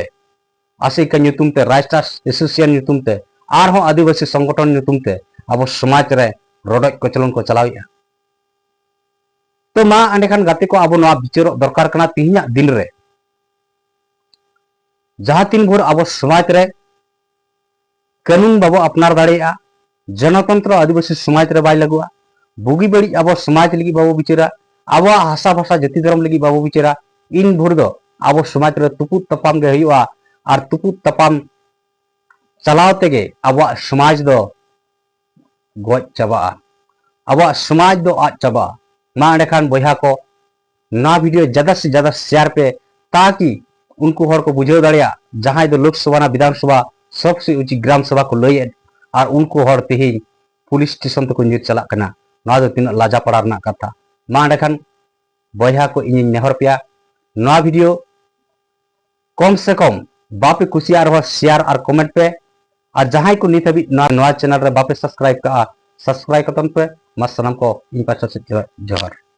ᱟᱥᱮᱠᱟ ᱧᱩᱛᱩᱢ ᱛᱮ, ᱨᱟᱭᱴᱟᱨᱥ ᱮᱥᱳᱥᱤᱭᱮᱥᱚᱱ ᱧᱩᱛᱩᱢ ᱛᱮ, ᱟᱨᱦᱚᱸ ᱟᱹᱫᱤᱵᱟᱹᱥᱤ ᱥᱚᱝᱜᱚᱴᱷᱚᱱ ᱧᱩᱛᱩᱢ ᱛᱮ ᱟᱵᱚ ᱥᱚᱢᱟᱡᱽ ᱨᱮ ᱨᱚᱰᱚᱡ ᱠᱚᱪᱞᱚᱱ ᱠᱚ ᱪᱟᱞᱟᱣᱮᱫᱼᱟ᱾ ᱛᱚ ᱢᱟ ᱮᱸᱰᱮᱠᱷᱟᱱ ᱜᱟᱛᱮ ᱠᱚ, ᱟᱵᱚ ᱱᱚᱣᱟ ᱵᱤᱪᱟᱹᱨᱚᱜ ᱫᱚᱨᱠᱟᱨ ᱠᱟᱱᱟ ᱛᱤᱦᱤᱧᱟᱜ ᱫᱤᱱ ᱨᱮ᱾ ᱡᱟᱦᱟᱸ ᱛᱤᱱ ᱵᱷᱳᱨ ᱟᱵᱚ ᱥᱚᱢᱟᱡᱽ ᱨᱮ ᱠᱟᱹᱱᱩᱱ ᱵᱟᱵᱚ ᱟᱯᱱᱟᱨ ᱫᱟᱲᱮᱭᱟᱜᱼᱟ, ᱜᱚᱱᱚᱛᱚᱱᱛᱨᱚ ᱟᱹᱫᱤᱵᱟᱹᱥᱤ ᱥᱚᱢᱟᱡᱽ ᱨᱮ ᱵᱟᱭ ᱞᱟᱹᱜᱩᱜᱼᱟ, ᱵᱩᱜᱤ ᱵᱟᱹᱲᱤᱡ ᱟᱵᱚ ᱥᱚᱢᱟᱡᱽ ᱞᱟᱹᱜᱤᱫ ᱵᱟᱵᱚ ᱵᱤᱪᱟᱹᱨᱟ, ᱟᱵᱚᱣᱟᱜ ᱦᱟᱥᱟ ᱵᱷᱟᱥᱟ ᱡᱟᱹᱛᱤ ᱫᱷᱚᱨᱚᱢ ᱞᱟᱹᱜᱤᱫ ᱵᱟᱵᱚ ᱵᱤᱪᱟᱹᱨᱟ, ᱤᱱ ᱵᱷᱳᱨ ᱫᱚ ᱟᱵᱚ ᱥᱚᱢᱟᱡᱽ ᱨᱮ ᱛᱩᱯᱩᱫ ᱛᱟᱯᱟᱢ ᱜᱮ ᱦᱩᱭᱩᱜᱼᱟ᱾ ᱟᱨ ᱛᱩᱯᱩᱫ ᱛᱟᱯᱟᱢ ᱪᱟᱞᱟᱣ ᱛᱮᱜᱮ ᱟᱵᱚᱣᱟᱜ ᱥᱚᱢᱟᱡᱽ ᱫᱚ ᱜᱚᱡ ᱪᱟᱵᱟᱜᱼᱟ, ᱟᱵᱚᱣᱟᱜ ᱥᱚᱢᱟᱡᱽ ᱫᱚ ᱟᱫ ᱪᱟᱵᱟᱜᱼᱟ᱾ ᱢᱟ ᱮᱸᱰᱮᱠᱷᱟᱱ ᱵᱚᱭᱦᱟ ᱠᱚ, ᱱᱚᱣᱟ ᱵᱷᱤᱰᱤᱭᱳ ᱡᱟᱫᱟ ᱥᱮ ᱡᱟᱫᱟ ᱥᱮᱭᱟᱨ ᱯᱮ, ᱛᱟᱠᱤ ᱩᱱᱠᱩ ᱦᱚᱲ ᱠᱚ ᱵᱩᱡᱷᱟᱹᱣ ᱫᱟᱲᱮᱭᱟᱜ ᱡᱟᱦᱟᱸᱭ ᱫᱚ ᱞᱳᱠᱥᱚᱵᱷᱟ ᱨᱮᱱᱟᱜ ᱵᱤᱫᱷᱟᱱ ᱥᱚᱵᱷᱟ ᱥᱚᱵᱥᱮ ᱩᱪᱤ ᱜᱨᱟᱢ ᱥᱚᱵᱷᱟ ᱠᱚ ᱞᱟᱹᱭᱮᱫ, ᱟᱨ ᱩᱱᱠᱩ ᱦᱚᱲ ᱛᱮᱦᱮᱧ ᱯᱩᱞᱤᱥ ᱥᱴᱮᱥᱚᱱ ᱛᱮᱠᱚ ᱧᱤᱨ ᱪᱟᱞᱟᱜ ᱠᱟᱱᱟ᱾ ᱱᱚᱣᱟ ᱫᱚ ᱛᱤᱱᱟᱹᱜ ᱞᱟᱡᱟ ᱯᱟᱲᱟ ᱨᱮᱱᱟᱜ ᱠᱟᱛᱷᱟ᱾ ᱢᱟ ᱮᱸᱰᱮᱠᱷᱟᱱ ᱵᱚᱭᱦᱟ ᱠᱚ, ᱤᱧᱤᱧ ᱱᱮᱦᱚᱨ ᱯᱮᱭᱟ, ᱱᱚᱣᱟ ᱵᱷᱤᱰᱤᱭᱳ ᱠᱚᱢ ᱥᱮ ᱠᱚᱢ ᱵᱟᱯᱮ ᱠᱩᱥᱤᱭᱟᱜ ᱨᱮᱦᱚᱸ ᱥᱮᱭᱟᱨ ᱟᱨ ᱠᱚᱢᱮᱱᱴ ᱯᱮ᱾ ᱟᱨ ᱡᱟᱦᱟᱸᱭ ᱠᱚ ᱱᱤᱛ ᱦᱟᱹᱵᱤᱡ ᱱᱚᱣᱟ, ᱱᱚᱣᱟ ᱪᱮᱱᱮᱞ ᱨᱮ ᱵᱟᱯᱮ ᱥᱟᱵᱥᱠᱨᱟᱭᱤᱵ ᱠᱟᱜᱼᱟ, ᱥᱟᱵᱥᱠᱨᱟᱭᱤᱵ ᱠᱟᱛᱟᱢ ᱯᱮ᱾ ᱢᱟ ᱥᱟᱱᱟᱢ ᱠᱚ ᱤᱧ ᱯᱟᱦᱴᱟ ᱥᱮᱫ ᱡᱚᱦᱟᱨ᱾